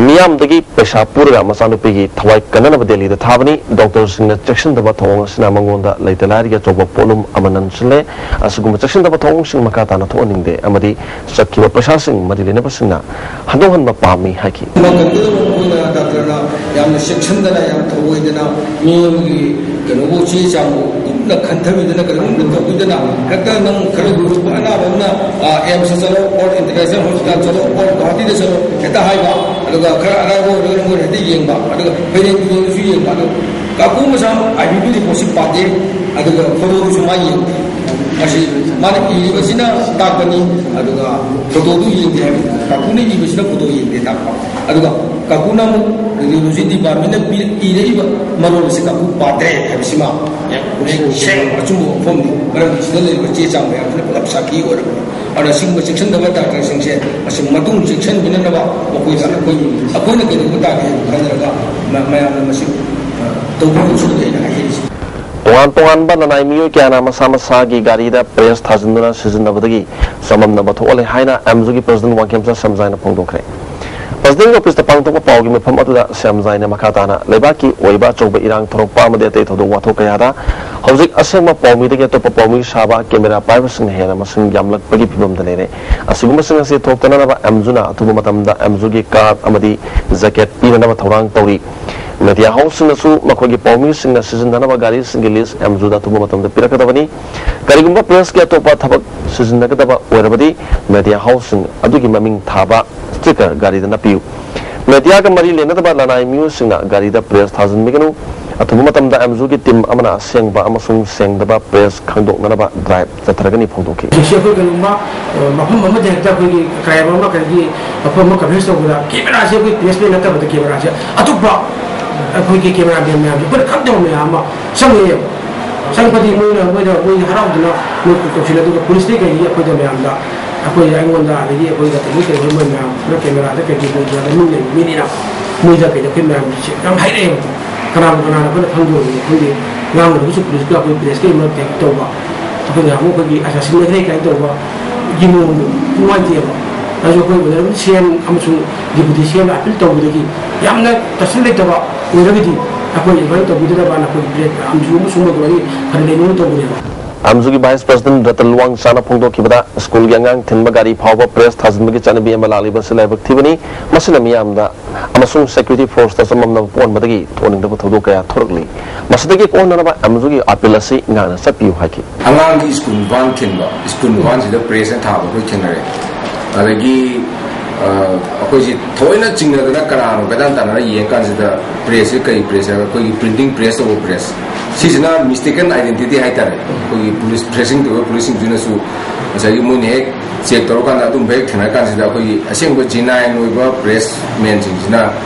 ꯃꯤꯌꯥꯝꯗꯒꯤ ꯄꯩꯁꯥ ꯄꯨꯔꯒ ꯃꯆꯥꯅꯨꯄꯤꯒꯤ ꯊꯋꯥꯏ ꯀꯟꯅꯅꯕ ꯗꯦꯜꯂꯤꯗ ꯊꯥꯕꯅꯤ꯫ ꯗꯣꯛꯇꯔꯁꯤꯡꯅ ꯆꯦꯛꯁꯤꯟꯗꯕ ꯊꯧꯑꯣꯡ ꯑꯁꯤꯅ ꯃꯉꯣꯟꯗ ꯂꯩꯇ ꯂꯥꯏꯔꯒꯤ ꯑꯆꯧꯕ ꯄꯣꯠꯂꯨꯝ ꯑꯃ ꯅꯟꯁꯤꯜꯂꯦ꯫ ꯑꯁꯤꯒꯨꯝꯕ ꯆꯦꯛꯁꯤꯟꯗꯕ ꯊꯧꯑꯣꯡꯁꯤꯡ ꯃꯈꯥ ꯇꯥꯅ ꯊꯣꯛꯍꯟꯅꯤꯡꯗꯦ ꯑꯃꯗꯤ ꯆꯠꯈꯤꯕ ꯄꯩꯁꯥꯁꯤꯡ ꯃꯔꯤ ꯂꯩꯅꯕꯁꯤꯡꯅ ꯍꯟꯗꯣꯛꯍꯟꯕ ꯄꯥꯝꯃꯤ ꯍꯥꯏꯈꯤ꯫ ꯃꯇꯝꯗꯨꯗ ꯃꯈꯣꯏꯅ ꯗꯥꯛꯇꯔꯅ ꯌꯥꯝꯅ ꯆꯦꯛꯁꯤꯟꯗꯅ, ꯌꯥꯝ ꯊꯧꯑꯣꯏꯗꯅ, ꯃꯤꯑꯣꯏꯒꯤ ꯀꯩꯅꯣꯕꯨ, ꯆꯦ ꯆꯥꯡꯕꯨ ꯀꯨꯞꯅ ꯈꯟꯊꯕꯤꯗꯅ, ꯀꯔꯤꯒꯨꯝꯕ ꯇꯧꯕꯤꯗꯅ, ꯍꯦꯛꯇ ꯅꯪ ꯈꯔ ꯂꯨꯔꯕ ꯑꯅꯥꯕ ꯑꯃꯅ, ꯑ, ꯑꯦꯝꯁꯇ ꯆꯠꯂꯣ, ꯑꯣꯔ ꯏꯟꯇꯔꯅꯦꯁꯅꯦꯜ ꯍꯣꯁꯄꯤꯇꯥꯜ ꯆꯠꯂꯣ, ꯑꯣꯔ ꯒꯨꯋꯥꯍꯥꯇꯤꯗ ꯆꯠꯂꯣ, ꯍꯦꯛꯇ ꯍꯥꯏꯕ, ꯑꯗꯨꯒ ꯈꯔ ꯑꯔꯥꯏꯕ ꯑꯣꯏꯔꯒꯅ ꯃꯣꯏꯅ ꯍꯦꯛꯇ ꯌꯦꯡꯕ, ꯑꯗꯨꯒ ꯐꯩꯔꯦꯟ ꯇꯨꯔꯦꯟꯗꯁꯨ ꯌꯦꯡꯕ꯫ ꯑꯗꯨ ꯀꯥꯀꯨ ꯃꯁꯥ ꯑꯥꯏ ꯕꯤ ꯕꯤ ꯔꯤꯄꯣꯔꯠꯁꯤ ꯄꯥꯗꯦ, ꯑꯗꯨꯒ ꯐꯣꯇꯣꯗꯨꯁꯨ ꯃꯥ ꯌꯦꯡꯗꯦ꯫ ꯃꯁꯤ ꯃꯥꯅ ꯏꯔꯤꯕꯁꯤꯅ ꯇꯥꯛꯄꯅꯤ, ꯑꯗꯨꯒ ꯐꯣꯇꯣꯗꯨ ꯌꯦꯡꯗꯦ ꯍꯥꯏꯕꯅꯤ꯫ ꯀꯥꯀꯨꯅ ꯏꯕꯁꯤꯅ ꯐꯣꯇꯣ ꯌꯦꯡꯗꯦ ꯇꯥꯛꯄ꯫ ꯑꯗꯨꯒ ꯀꯥꯀꯨꯅ ꯑꯃꯨꯛ ꯔꯦꯗꯤꯑꯣꯂꯣꯖꯤ ꯗꯤꯄꯥꯔꯠꯃꯦꯟꯅ ꯄꯤ-, ꯏꯔꯛꯏꯕ ꯃꯔꯣꯜ ꯑꯁꯤ ꯀꯥꯀꯨ ꯄꯥꯗ꯭ꯔꯦ ꯍꯥꯏꯕꯁꯤꯃ ꯌꯥꯝ ꯁꯦꯡꯅ ꯑꯆꯨꯝꯕ ꯋꯥꯐꯝꯅꯤ꯫ ꯃꯔꯝꯗꯤ ꯁꯤꯗ ꯂꯩꯔꯤꯕ ꯆꯦ ꯆꯥꯡ ꯃꯌꯥꯝꯁꯤꯅ ꯄꯨꯂꯞ ꯁꯥꯈꯤ ꯑꯣꯏꯔꯕꯅꯤ꯫ ꯑꯗꯨꯅ ꯁꯤꯒꯨꯝꯕ ꯆꯦꯛꯁꯤꯟꯗꯕ ꯗꯥꯛꯇꯔꯁꯤꯡꯁꯦ ꯃꯁꯤ ꯃꯇꯨꯡ ꯆꯦꯛꯁꯤꯟꯕꯤꯅꯅꯕ ꯃꯈꯣꯏꯗ ꯑꯩꯈꯣꯏ, ꯑꯩꯈꯣꯏꯅ ꯀꯩꯗꯧꯕ ꯇꯥꯒꯦ ꯍꯥꯏꯕ ꯈꯟꯅꯔꯒ ꯃ-, ꯃꯌꯥꯝꯅ ꯃꯁꯤ, ꯑ, ꯇꯧꯕꯤꯌꯨ ꯁꯤꯗ ꯑꯩꯅ ꯍꯥꯏꯖꯔꯤꯁꯤ꯫ ꯇꯣꯉꯥꯟ ꯇꯣꯉꯥꯟꯕ ꯂꯅꯥꯏ ꯃꯤꯑꯣꯏ ꯀꯌꯥꯅ ꯃꯁꯥ ꯃꯁꯥꯒꯤ ꯒꯥꯔꯤꯗ ꯄ꯭ꯔꯦꯁ ꯊꯥꯖꯤꯟꯗꯨꯅ ꯁꯤꯖꯤꯟꯅꯕꯗꯒꯤ ꯆꯃꯝꯅꯕ ꯊꯣꯛꯍꯜꯂꯦ ꯍꯥꯏꯅ ꯑꯦꯝꯖꯨꯒꯤ ꯄ꯭ꯔꯁꯤꯗꯦꯟ ꯋꯥꯡꯈꯦꯝꯆꯥ ꯁꯦꯝꯖꯥꯏꯅ ꯐꯣꯡꯗꯣꯛꯈ꯭ꯔꯦ꯫ ꯄ꯭ꯔꯁꯤꯗꯦꯟꯒꯤ ꯑꯣꯐꯤꯁꯇ ꯄꯥꯡꯊꯣꯛꯄ ꯄꯥꯎꯒꯤ ꯃꯤꯐꯝ ꯑꯗꯨꯗ ꯁꯦꯝꯖꯥꯏꯅ ꯃꯈꯥ ꯇꯥꯅ ꯂꯩꯕꯥꯛꯀꯤ ꯑꯣꯏꯕ ꯑꯆꯧꯕ ꯏꯔꯥꯡ ꯊꯣꯔꯛꯄ ꯑꯃꯗꯤ ꯑꯇꯩ ꯊꯧꯗꯣꯛ ꯋꯥꯊꯣꯛ ꯀꯌꯥꯗ ꯍꯧꯖꯤꯛ ꯑꯁꯦꯡꯕ ꯄꯥꯎꯃꯤꯗꯒꯤ ꯑꯇꯣꯞꯄ ꯄꯥꯎꯃꯤ ꯁꯥꯕ ꯀꯦꯃꯦꯔꯥ ꯄꯥꯏꯕꯁꯤꯡꯅ ꯍꯦꯟꯅ ꯃꯁꯤꯡ ꯌꯥꯝꯂꯛꯄꯒꯤ ꯐꯤꯕꯝꯗ ꯂꯩꯔꯦ꯫ ꯑꯁꯤꯒꯨꯝꯕꯁꯤꯡ ꯑꯁꯤ ꯊꯣꯛꯇꯅꯅꯕ ꯑꯦꯝꯖꯨꯅ ꯑꯊꯨꯕ ꯃꯇꯝꯗ ꯑꯦꯝꯖꯨꯒꯤ ꯀꯥꯔ ꯑꯃꯗꯤ ꯖꯦꯀꯦꯠ ꯄꯤꯅꯅꯕ ꯊꯧꯔꯥꯡ ꯇꯧꯔꯤ꯫ ꯃꯦꯗꯤꯌꯥ ꯍꯥꯎꯁꯁꯤꯡꯅꯁꯨ ꯃꯈꯣꯏꯒꯤ ꯄꯥꯎꯃꯤꯁꯤꯡꯅ ꯁꯤꯖꯤꯟꯅꯅꯕ ꯒꯥꯔꯤꯁꯤꯡꯒꯤ ꯂꯤꯁ ꯑꯦꯝꯖꯨꯗ ꯑꯊꯨꯕ ꯃꯇꯝꯗ ꯄꯤꯔꯛꯀꯗꯕꯅꯤ꯫ ꯀꯔꯤꯒꯨꯝꯕ ꯄ꯭ꯔꯦꯁꯀꯤ ꯑꯇꯣꯞꯄ ꯊꯕꯛ ꯁꯤꯖꯤꯟꯅꯒꯗꯕ ꯑꯣꯏꯔꯕꯗꯤ ꯃꯦꯗꯤꯌꯥ ꯍꯥꯎꯁꯁꯤꯡ ꯑꯗꯨꯒꯤ ꯃꯃꯤꯡ ꯊꯥꯕ ꯁ꯭ꯇꯤꯀꯔ ꯒꯥꯔꯤꯗ ꯅꯞꯄꯤꯌꯨ꯫ ꯃꯦꯗꯤꯌꯥꯒ ꯃꯔꯤ ꯂꯩꯅꯗꯕ ꯂꯅꯥꯏ ꯃꯤꯑꯣꯏꯁꯤꯡꯅ ꯒꯥꯔꯤꯗ ꯄ꯭ꯔꯦꯁ ꯊꯥꯖꯤꯟꯕꯤꯒꯅꯨ꯫ ꯑꯊꯨꯕ ꯃꯇꯝꯗ ꯑꯦꯝꯖꯨꯒꯤ ꯇꯤꯝ ꯑꯃꯅ ꯑꯁꯦꯡꯕ ꯑꯃꯁꯨꯡ ꯁꯦꯡꯗꯕ ꯄ꯭ꯔꯦꯁ ꯈꯪꯗꯣꯛꯅꯅꯕ ꯗ꯭ꯔꯥꯏꯚ ꯆꯠꯊꯔꯒꯅꯤ ꯐꯣꯡꯗꯣꯛꯈꯤ꯫ ꯍꯧꯖꯤꯛꯁꯦ ꯑꯩꯈꯣꯏ ꯀꯩꯅꯣꯝꯃ, ꯑ, ꯃꯐꯝ ꯑꯃꯗ ꯍꯦꯛꯇ ꯑꯩꯈꯣꯏꯒꯤ ꯀ꯭ꯔꯥꯏꯝ ꯑꯃ ꯀꯔꯤꯒꯤ ꯃꯐꯝ ꯑꯃ ꯀꯚꯔꯦꯖ ꯇꯧꯕꯗ ꯀꯦꯃꯦꯔꯥꯁꯦ ꯑꯩꯈꯣꯏ ꯄ꯭ꯔꯦꯁꯃꯦꯟ ꯅꯠꯇꯕꯗ ꯀꯦꯃꯦꯔꯥꯁꯦ ꯑꯇꯣꯞꯄ ꯑꯩꯈꯣꯏꯒꯤ ꯀꯦꯃꯦꯔꯥꯃꯦꯟ ꯃꯌꯥꯝꯁꯦ ꯑꯩꯈꯣꯏꯅ ꯈꯪꯗꯕ ꯃꯌꯥꯝ ꯑꯃ ꯆꯪꯉꯛꯑꯦꯕ꯫ ꯆꯪꯉꯛꯄꯗꯤ ꯃꯣꯏꯅ, ꯃꯣꯏꯗ, ꯃꯣꯏ ꯍꯔꯥꯎꯗꯅ ꯃꯣꯏ ꯀꯧꯁꯤꯜꯂꯦ꯫ ꯑꯗꯨꯒ ꯄꯨꯂꯤꯁꯇꯩ ꯀꯩꯗꯒꯤ ꯑꯩꯈꯣꯏꯗ ꯃꯌꯥꯝꯗ, ꯑꯩꯈꯣꯏ, ꯑꯩꯉꯣꯟꯗ, ꯑꯗꯒꯤ ꯑꯩꯈꯣꯏ ꯀꯩꯅꯣ ꯀꯩꯅꯣ ꯃꯣꯏ ꯃꯌꯥꯝ ꯈꯔ ꯀꯦꯃꯦꯔꯥꯗ ꯀꯩꯒꯤ ꯃꯣꯏꯗ ꯃꯤ ꯂꯩꯕ ꯃꯤꯅꯤꯅ ꯃꯣꯏꯗ ꯀꯩꯗ ꯑꯩꯈꯣꯏ ꯃꯌꯥꯝꯁꯦ ꯌꯥꯝ ꯍꯥꯏꯔꯛꯑꯦꯕ꯫ ꯀꯅꯥꯕꯨ ꯀꯅꯥꯅ ꯑꯩꯈꯣꯏꯅ ꯈꯪꯗꯣꯏꯅꯣ ꯈꯪꯗꯦ꯫ ꯉꯥꯡꯅꯔꯒꯁꯨ ꯄꯨꯂꯤꯁꯀ ꯑꯩꯈꯣꯏ ꯄ꯭ꯔꯦꯁꯀ ꯑꯃ ꯇꯧꯕ, ꯑꯩꯈꯣꯏꯅ ꯑꯃꯨꯛ ꯑꯩꯈꯣꯏꯒꯤ ꯑꯁꯥꯁꯟ ꯅꯈ꯭ꯔꯦ ꯀꯥꯏꯅ ꯇꯧꯕ, ꯌꯦꯡꯉꯨ, ꯅꯨꯡꯉꯥꯏꯇꯦꯕ꯫ ꯑꯗꯨꯁꯨ ꯑꯩꯈꯣꯏ ꯑꯣꯏꯅ ꯁꯤ ꯑꯦꯝ ꯑꯃꯁꯨꯡ ꯗꯤꯄꯨꯇꯤ ꯁꯤ ꯑꯦꯝꯅ ꯑꯄꯤꯜ ꯇꯧꯕꯗꯒꯤ ꯌꯥꯝꯅ ꯇꯁꯦꯡ ꯂꯩꯇꯕ ꯑꯣꯏꯔꯒꯗꯤ ꯑꯩꯈꯣꯏ ꯑꯦꯗꯚꯥꯏꯁ ꯇꯧꯕꯤꯗꯅꯕꯅ ꯑꯩꯈꯣꯏ ꯕ꯭ꯔꯦꯛ ꯑꯃꯁꯨ ꯑꯃꯁꯨꯡ ꯑꯗꯨꯃꯥꯏꯅ ꯈꯔ ꯂꯩꯅꯅ ꯇꯧꯕꯅꯦꯕ꯫ ꯑꯦꯝꯖꯨꯒꯤ ꯚꯥꯏꯁ ꯄ꯭ꯔꯁꯤꯗꯦꯟ ꯔꯇꯟ ꯂꯨꯋꯥꯡꯆꯥꯅ ꯐꯣꯡꯗꯣꯛꯈꯤꯕꯗ, ꯁ꯭ꯀꯨꯜꯒꯤ ꯑꯉꯥꯡ ꯊꯤꯟꯕ ꯒꯥꯔꯤ ꯐꯥꯎꯕ ꯄ꯭ꯔꯦꯁ ꯊꯥꯖꯤꯟꯕꯒꯤ ꯆꯠꯅꯕꯤ ꯑꯃ ꯂꯥꯛꯂꯤꯕ ꯑꯁꯤ ꯂꯥꯏꯕꯛ ꯊꯤꯕꯅꯤ꯫ ꯃꯁꯤꯅ ꯃꯤꯌꯥꯝꯗ ꯑꯃꯁꯨꯡ ꯁꯦꯀ꯭ꯌꯨꯔꯤꯇꯤ ꯐꯣꯔꯁꯇ ꯆꯃꯝꯅꯕ ꯄꯣꯛꯍꯟꯕꯗꯒꯤ ꯊꯣꯛꯍꯟꯅꯤꯡꯗꯕ ꯊꯧꯗꯣꯛ ꯀꯌꯥ ꯊꯣꯔꯛꯂꯤ꯫ ꯃꯁꯤꯗꯒꯤ ꯀꯣꯛꯍꯟꯅꯅꯕ ꯑꯦꯝꯖꯨꯒꯤ ꯑꯄꯤꯜ ꯑꯁꯤ ꯉꯥꯛꯅ ꯆꯠꯄꯤꯌꯨ ꯍꯥꯏꯈꯤ꯫ ꯑꯉꯥꯡꯒꯤ ꯁ꯭ꯀꯨꯜ ꯚꯥꯟ ꯊꯤꯟꯕ, ꯁ꯭ꯀꯨꯜ ꯚꯥꯟꯁꯤꯗ ꯄ꯭ꯔꯦꯁꯅ ꯊꯥꯕ ꯑꯩꯈꯣꯏ ꯊꯦꯡꯅꯔꯦ꯫ ꯑꯗꯒꯤ, ꯑ, ꯑꯩꯈꯣꯏꯁꯤ ꯊꯑꯣꯏꯅ ꯆꯤꯡꯅꯗꯅ ꯀꯅꯥꯅꯣ ꯀꯣꯏꯇꯥꯟ ꯇꯥꯟꯅꯔ ꯌꯦꯡ ꯀꯥꯟꯁꯤꯗ ꯄ꯭ꯔꯦꯁꯁꯦ ꯀꯔꯤ ꯄ꯭ꯔꯦꯁ ꯍꯥꯏꯔꯒ ꯑꯩꯈꯣꯏꯒꯤ ꯄ꯭ꯔꯤꯟꯇꯤꯡ ꯄ꯭ꯔꯦꯁ ꯇꯧꯕ ꯄ꯭ꯔꯦꯁ꯫ ꯁꯤꯁꯤꯅ ꯃꯤꯁꯇꯦꯀꯟ ꯑꯥꯏꯗꯦꯟꯇꯤꯇꯤ ꯍꯥꯏꯇꯥꯔꯦ꯫ ꯑꯩꯈꯣꯏꯒꯤ ꯄꯨꯂꯤꯁ, ꯇ꯭ꯔꯦꯁꯤꯡ ꯇꯧꯕ ꯄꯨꯂꯤꯁꯁꯤꯡꯁꯤꯅꯁꯨ ꯉꯁꯥꯏꯒꯤ ꯃꯣꯏꯅ ꯍꯦꯛ ꯆꯦꯛ ꯇꯧꯔꯀꯥꯟꯗ ꯑꯗꯨꯝꯕ ꯍꯦꯛ ꯊꯦꯡꯅꯔ ꯀꯥꯟꯁꯤꯗ ꯑꯩꯈꯣꯏꯒꯤ ꯑꯁꯦꯡꯕ ꯖꯦꯅꯥꯏꯟ ꯑꯣꯏꯕ ꯄ꯭ꯔꯦꯁ ꯃꯦꯟꯁꯤꯡꯁꯤꯅ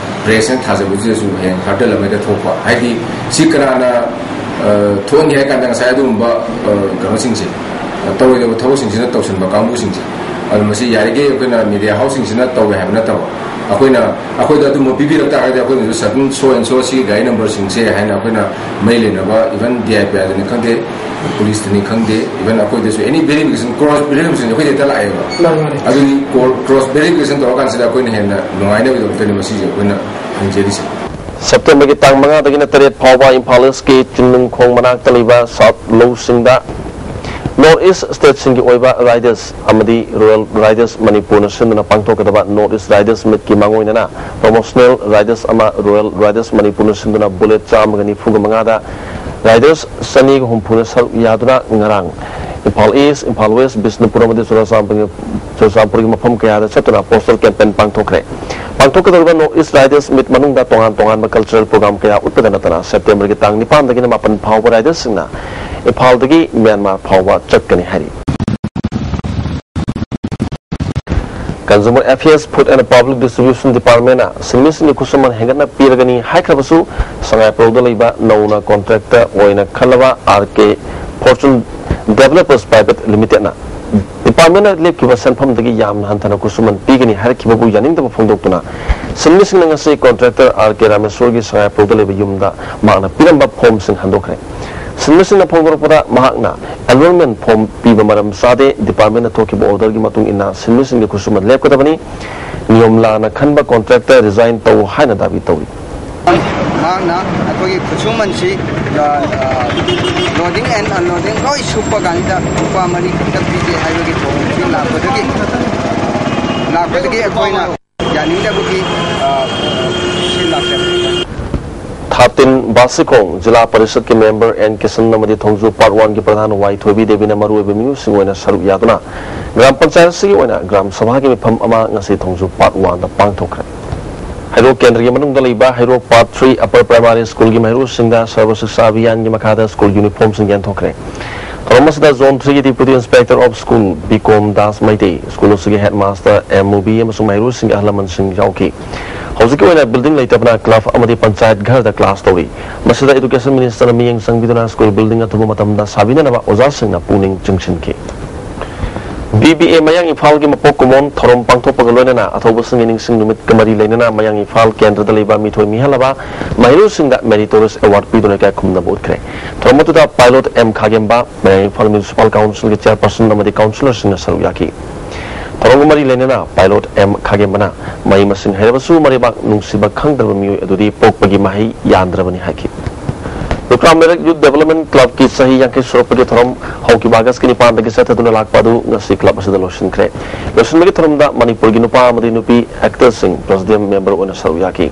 ꯄ꯭ꯔꯦꯁꯅ ꯊꯥꯖꯕꯁꯤꯗꯁꯨ ꯍꯌꯦꯡ ꯍꯥꯔꯇꯦꯜ ꯑꯃ ꯍꯦꯛꯇ ꯊꯣꯛꯄ꯫ ꯍꯥꯏꯗꯤ ꯁꯤ ꯀꯅꯥꯅ, ꯑ, ꯊꯣꯛꯍꯟꯒꯦ ꯍꯥꯏ ꯀꯥꯟꯗ ꯉꯁꯥꯏ ꯑꯗꯨꯒꯨꯝꯕ, ꯑ, ꯀꯩꯅꯣꯁꯤꯡꯁꯦ, ꯑ, ꯇꯧꯔꯣꯏꯗꯕ ꯊꯕꯛꯁꯤꯡꯁꯤꯅ ꯇꯧꯁꯤꯟꯕ ꯀꯥꯡꯕꯨꯁꯤꯡꯁꯦ꯫ ꯑꯗꯨ ꯃꯁꯤ ꯌꯥꯔꯤꯈꯩ ꯑꯩꯈꯣꯏꯅ ꯃꯦꯗꯤꯌꯥ ꯍꯥꯎꯁꯁꯤꯡꯁꯤꯅ ꯇꯧꯋꯦ ꯍꯥꯏꯕ ꯅꯠꯇꯕ, ꯑꯩꯈꯣꯏꯅ, ꯑꯩꯈꯣꯏꯗ ꯑꯗꯨꯝꯕ ꯄꯤꯕꯤꯔꯛ ꯇꯥꯔꯒꯗꯤ ꯑꯩꯈꯣꯏꯅꯁꯨ certain so and so ꯁꯤꯒꯤ ꯒꯥꯔꯤ ꯅꯝꯕꯔꯁꯤꯡꯁꯦ ꯍꯥꯏꯅ ꯑꯩꯈꯣꯏꯅ ꯃꯔꯤ ꯂꯩꯅꯕ even D I P Rꯗꯅꯤ ꯈꯪꯗꯦ, ꯄꯨꯂꯤꯁꯇꯅꯤ ꯈꯪꯗꯦ, even ꯑꯩꯈꯣꯏꯗꯁꯨ any verification, cross verification ꯑꯩꯈꯣꯏꯗ ꯍꯦꯛꯇ ꯂꯥꯛꯑꯦꯕ꯫ ꯃꯥꯅꯤ, ꯃꯥꯅꯤ꯫ ꯑꯗꯨꯗꯤ ꯀꯣ-, cross verification ꯇꯧꯔꯀꯥꯟꯁꯤꯗ ꯑꯩꯈꯣꯏꯅ ꯍꯦꯟꯅ ꯅꯨꯡꯉꯥꯏꯅꯕꯒꯤꯗꯃꯛꯇꯅꯤ ꯃꯁꯤꯁꯦ ꯑꯩꯈꯣꯏꯅ ꯍꯪꯖꯔꯤꯁꯦ꯫ ꯁꯦꯞꯇꯦꯝꯕꯔꯒꯤ ꯇꯥꯡ ꯃꯉꯥꯗꯒꯤꯅ ꯇꯔꯦꯠ ꯐꯥꯎꯕ ꯏꯝꯐꯥꯜ ꯏꯁꯀꯤ ꯆꯤꯡꯅꯨꯡꯈꯣꯡ ꯃꯅꯥꯛꯇ ꯂꯩꯕ ꯁꯥꯎꯠ ꯂꯧꯁꯤꯡꯗ ꯅꯣꯔꯠ ꯏꯁ ꯁ꯭ꯇꯦꯠꯁꯤꯡꯒꯤ ꯑꯣꯏꯕ ꯔꯥꯏꯗꯔꯁ ꯑꯃꯗꯤ ꯔꯣꯌꯦꯜ ꯔꯥꯏꯗꯔꯁ ꯃꯅꯤꯄꯨꯔꯅ ꯁꯤꯟꯗꯨꯅ ꯄꯥꯡꯊꯣꯛꯀꯗꯕ ꯅꯣꯔꯠ ꯏꯁ ꯔꯥꯏꯗꯔꯁ ꯃꯤꯠꯀꯤ ꯃꯥꯡꯑꯣꯏꯅꯅ ꯄ꯭ꯔꯣꯃꯣꯁꯅꯦꯜ ꯔꯥꯏꯗꯔꯁ ꯑꯃ ꯔꯣꯌꯦꯜ ꯔꯥꯏꯗꯔꯁ ꯃꯅꯤꯄꯨꯔꯅ ꯁꯤꯟꯗꯨꯅ ꯕꯨꯂꯦꯠ ꯆꯥꯝꯃꯒ ꯅꯤꯐꯨꯒ ꯃꯉꯥꯗ ꯔꯥꯏꯗꯔꯁ ꯆꯅꯤꯒ ꯍꯨꯝꯐꯨꯅ ꯁꯔꯨꯛ ꯌꯥꯗꯨꯅ ꯉꯔꯥꯡ ꯏꯝꯐꯥꯜ ꯏꯁ, ꯏꯝꯐꯥꯜ ꯋꯦꯁ, ꯕꯤꯁꯅꯨꯄꯨꯔ ꯑꯃꯗꯤ ꯆꯨꯔꯆꯥꯟꯄꯨꯔꯒꯤ, ꯆꯨꯔꯆꯥꯟꯄꯨꯔꯒꯤ ꯃꯐꯝ ꯀꯌꯥꯗ ꯆꯠꯇꯨꯅ ꯄꯣꯁꯇꯔ ꯀꯦꯝꯄꯦꯟ ꯄꯥꯡꯊꯣꯛꯈ꯭ꯔꯦ꯫ ꯄꯥꯡꯊꯣꯛꯀꯗꯧꯔꯤꯕ ꯅꯣꯔꯠ ꯏꯁ ꯔꯥꯏꯗꯔꯁ ꯃꯤꯠ ꯃꯅꯨꯡꯗ ꯇꯣꯉꯥꯟ ꯇꯣꯉꯥꯟꯕ ꯀꯜꯆꯔꯦꯜ ꯄ꯭ꯔꯣꯒ꯭ꯔꯥꯝ ꯀꯌꯥ ꯎꯠꯄꯗ ꯅꯠꯇꯅ ꯁꯦꯞꯇꯦꯝꯕꯔꯒꯤ ꯇꯥꯡ ꯅꯤꯄꯥꯟꯗꯒꯤꯅ ꯃꯥꯄꯟ ꯐꯥꯎꯕ ꯔꯥꯏꯗꯔꯁꯁꯤꯡꯅ ꯏꯝꯐꯥꯜꯗꯒꯤ ꯃ꯭ꯌꯥꯟꯃꯥꯔ ꯐꯥꯎꯕ ꯆꯠꯀꯅꯤ ꯍꯥꯏꯔꯤ꯫ Consumer Affairs, Food and Public Distribution Departmentꯅ ꯁꯤꯟꯃꯤꯁꯤꯡꯒꯤ ꯈꯨꯠꯁꯨꯃꯟ ꯍꯦꯟꯒꯠꯅ ꯄꯤꯔꯒꯅꯤ ꯍꯥꯏꯈ꯭ꯔꯕꯁꯨ, ꯁꯉꯥꯏꯄ꯭ꯔꯧꯗ ꯂꯩꯕ ꯅꯧꯅ ꯀꯣꯟꯇ꯭ꯔꯦꯛꯇꯔ ꯑꯣꯏꯅ ꯈꯜꯂꯕ R K Fortune Developers Private Limitedꯅ ꯗꯤꯄꯥꯔꯠꯃꯦꯟꯅ ꯂꯦꯞꯈꯤꯕ ꯁꯦꯟꯐꯝꯗꯒꯤ ꯌꯥꯝꯅ ꯍꯟꯊꯅ ꯈꯨꯠꯁꯨꯃꯟ ꯄꯤꯒꯅꯤ ꯍꯥꯏꯔꯛꯈꯤꯕꯕꯨ ꯌꯥꯅꯤꯡꯗꯕ ꯐꯣꯡꯗꯣꯛꯇꯨꯅ, ꯁꯤꯟꯃꯤꯁꯤꯡꯅ ꯉꯁꯤ ꯀꯣꯟꯇ꯭ꯔꯦꯛꯇꯔ R K ꯔꯥꯃꯦꯁꯣꯔꯒꯤ ꯁꯉꯥꯏꯄ꯭ꯔꯧꯗ ꯂꯩꯕ ꯌꯨꯝꯗ ꯃꯍꯥꯛꯅ ꯄꯤꯔꯝꯕ ꯐꯣꯝꯁꯤꯡ ꯍꯟꯗꯣꯛꯈ꯭ꯔꯦ꯫ ꯁꯤꯟꯃꯤꯁꯤꯡꯅ ꯐꯣꯡꯗꯣꯔꯛꯄꯗ, ꯃꯍꯥꯛꯅ enrollment form ꯄꯤꯕ ꯃꯔꯝ ꯆꯥꯗꯦ, department ꯊꯣꯛꯈꯤꯕ order ꯒꯤ ꯃꯇꯨꯡ ꯏꯟꯅ ꯁꯤꯟꯃꯤꯁꯤꯡꯒꯤ ꯈꯨꯠꯁꯨꯃꯟ ꯂꯦꯞꯀꯗꯕꯅꯤ, ꯅꯤꯌꯣꯝ ꯂꯥꯟꯅ ꯈꯟꯕ contractor resign ꯇꯧ ꯍꯥꯏꯅ ꯗꯥꯕꯤ ꯇꯧꯔꯤ꯫ ꯃꯍꯥꯛꯅ ꯑꯩꯈꯣꯏꯒꯤ ꯈꯨꯠꯁꯨꯃꯟꯁꯤ, ꯑ, ꯑ, loading and unloading ꯂꯣꯏ ꯁꯨꯞꯄ ꯀꯥꯟꯗ ꯂꯨꯄꯥ ꯃꯔꯤ ꯈꯛꯇ ꯄꯤꯒꯦ ꯍꯥꯏꯕꯒꯤ ꯊꯧꯑꯣꯡꯁꯤ ꯂꯥꯛꯄꯗꯒꯤ, ꯂꯥꯛꯄꯗꯒꯤ ꯑꯩꯈꯣꯏꯅ ꯌꯥꯅꯤꯡꯗꯕꯒꯤ, ꯑ, ꯁꯤ ꯂꯥꯛꯆꯕꯅꯤ꯫ ꯊꯥꯇꯤꯟ ꯕꯥꯁꯤꯈꯣꯡ ꯖꯤꯂꯥ ꯄꯔꯤꯁꯠꯀꯤ member ꯑꯦꯟ ꯀꯤꯁꯟ ꯑꯃꯗꯤ ꯊꯣꯡꯖꯨ part one ꯒꯤ ꯄ꯭ꯔꯙꯥꯟ ꯋꯥꯏ ꯊꯣꯏꯕꯤ ꯗꯦꯕꯤꯅ ꯃꯔꯨꯑꯣꯏꯕ ꯃꯤꯑꯣꯏꯁꯤꯡ ꯑꯣꯏꯅ ꯁꯔꯨꯛ ꯌꯥꯗꯨꯅ ꯒ꯭ꯔꯥꯝ ꯄꯟꯆꯥꯌꯠꯁꯤꯒꯤ ꯑꯣꯏꯅ ꯒ꯭ꯔꯥꯝ ꯁꯚꯥꯒꯤ ꯃꯤꯐꯝ ꯑꯃ ꯉꯁꯤ ꯊꯣꯡꯖꯨ part one ꯗ ꯄꯥꯡꯊꯣꯛꯈ꯭ꯔꯦ꯫ ꯍꯩꯔꯣꯛ ꯀꯦꯟꯗ꯭ꯔꯒꯤ ꯃꯅꯨꯡꯗ ꯂꯩꯕ ꯍꯩꯔꯣꯛ part three upper primary school ꯒꯤ ꯃꯍꯩꯔꯣꯏꯁꯤꯡꯗ ꯁꯔꯕ ꯁꯤꯛꯁꯥ ꯑꯚꯤꯌꯥꯟꯒꯤ ꯃꯈꯥꯗ school uniform ꯁꯤꯡ ꯌꯦꯟꯊꯣꯛꯈ꯭ꯔꯦ꯫ ꯊꯧꯔꯝ ꯑꯁꯤꯗ zone three ꯒꯤ deputy inspector of school BCom Das Meitei, school ꯑꯁꯤꯒꯤ headmaster ꯑꯦꯝ ꯃꯨꯕꯤ ꯑꯃꯁꯨꯡ ꯃꯍꯩꯔꯣꯏꯁꯤꯡꯒꯤ ꯑꯍꯜ ꯂꯃꯟꯁꯤꯡ ꯌꯥꯎꯈꯤ꯫ ꯍꯧꯖꯤꯛꯀꯤ ꯑꯣꯏꯅ building ꯂꯩꯇꯕꯅ club ꯑꯃꯗꯤ ꯄꯟꯆꯥꯌꯠ ꯘꯔꯗ class ꯇꯧꯔꯤ꯫ ꯃꯁꯤꯗ education minister ꯅ ꯃꯤꯠꯌꯦꯡ ꯆꯪꯕꯤꯗꯨꯅ school building ꯑꯊꯨꯕ ꯃꯇꯝꯗ ꯁꯥꯕꯤꯅꯅꯕ ꯑꯣꯖꯥꯁꯤꯡꯅ ꯄꯨꯛꯅꯤꯡ ꯆꯤꯡꯁꯤꯟꯈꯤ꯫ ꯕꯤ ꯕꯤ ꯑꯦ ꯃꯌꯥꯡ ꯏꯝꯐꯥꯜꯒꯤ ꯃꯄꯣꯛ ꯀꯨꯝꯑꯣꯟ ꯊꯧꯔꯝ ꯄꯥꯡꯊꯣꯛꯄꯒ ꯂꯣꯏꯅꯅ ꯑꯊꯧꯕꯁꯤꯡꯒꯤ ꯅꯤꯡꯁꯤꯡ ꯅꯨꯃꯤꯠꯀ ꯃꯔꯤ ꯂꯩꯅꯅ ꯃꯌꯥꯡ ꯏꯝꯐꯥꯜ ꯀꯦꯟꯗ꯭ꯔꯗ ꯂꯩꯕ ꯃꯤꯊꯣꯏ ꯃꯤꯍꯦꯜꯂꯕ ꯃꯍꯩꯔꯣꯏꯁꯤꯡꯗ meritorious award ꯄꯤꯗꯨꯅ ꯏꯀꯥꯏ ꯈꯨꯝꯅꯕ ꯎꯠꯈ꯭ꯔꯦ꯫ ꯊꯧꯔꯝ ꯑꯗꯨꯗ pilot ꯑꯦꯝ ꯈꯥꯒꯦꯝꯕ, ꯃꯌꯥꯡ ꯏꯝꯐꯥꯜ municipal council ꯒꯤ chairperson ꯑꯃꯗꯤ councillor ꯁꯤꯡꯅ ꯁꯔꯨꯛ ꯌꯥꯈꯤ꯫ ꯊꯧꯔꯝꯒ ꯃꯔꯤ ꯂꯩꯅꯅ pilot ꯑꯦꯝ ꯈꯥꯒꯦꯝꯕꯅ ꯃꯍꯩ ꯃꯁꯤꯡ ꯍꯩꯔꯕꯁꯨ ꯃꯔꯩꯕꯥꯛ ꯅꯨꯡꯁꯤꯕ ꯈꯪꯗ꯭ꯔꯕ ꯃꯤꯑꯣꯏ ꯑꯗꯨꯗꯤ ꯄꯣꯛꯄꯒꯤ ꯃꯍꯩ ꯌꯥꯟꯗ꯭ꯔꯕꯅꯤ ꯍꯥꯏꯈꯤ꯫ ꯂꯨꯈ꯭ꯔꯥꯝ ꯂꯩꯔꯛ Youth Development Club ꯀꯤ ꯆꯍꯤ ꯌꯥꯡꯈꯩ ꯁꯨꯔꯛꯄꯒꯤ ꯊꯧꯔꯝ ꯍꯧꯈꯤꯕ August ꯀꯤ ꯅꯤꯄꯥꯟꯗꯒꯤ ꯆꯠꯊꯗꯨꯅ ꯂꯥꯛꯄ ꯑꯗꯨ ꯉꯁꯤ club ꯑꯁꯤꯗ ꯂꯣꯏꯁꯤꯟꯈ꯭ꯔꯦ꯫ ꯂꯣꯏꯁꯤꯟꯕꯒꯤ ꯊꯧꯔꯝꯗ ꯃꯅꯤꯄꯨꯔꯒꯤ ꯅꯨꯄꯥ ꯑꯃꯗꯤ ꯅꯨꯄꯤ actor ꯁꯤꯡ presidium member ꯑꯣꯏꯅ ꯁꯔꯨꯛ ꯌꯥꯈꯤ꯫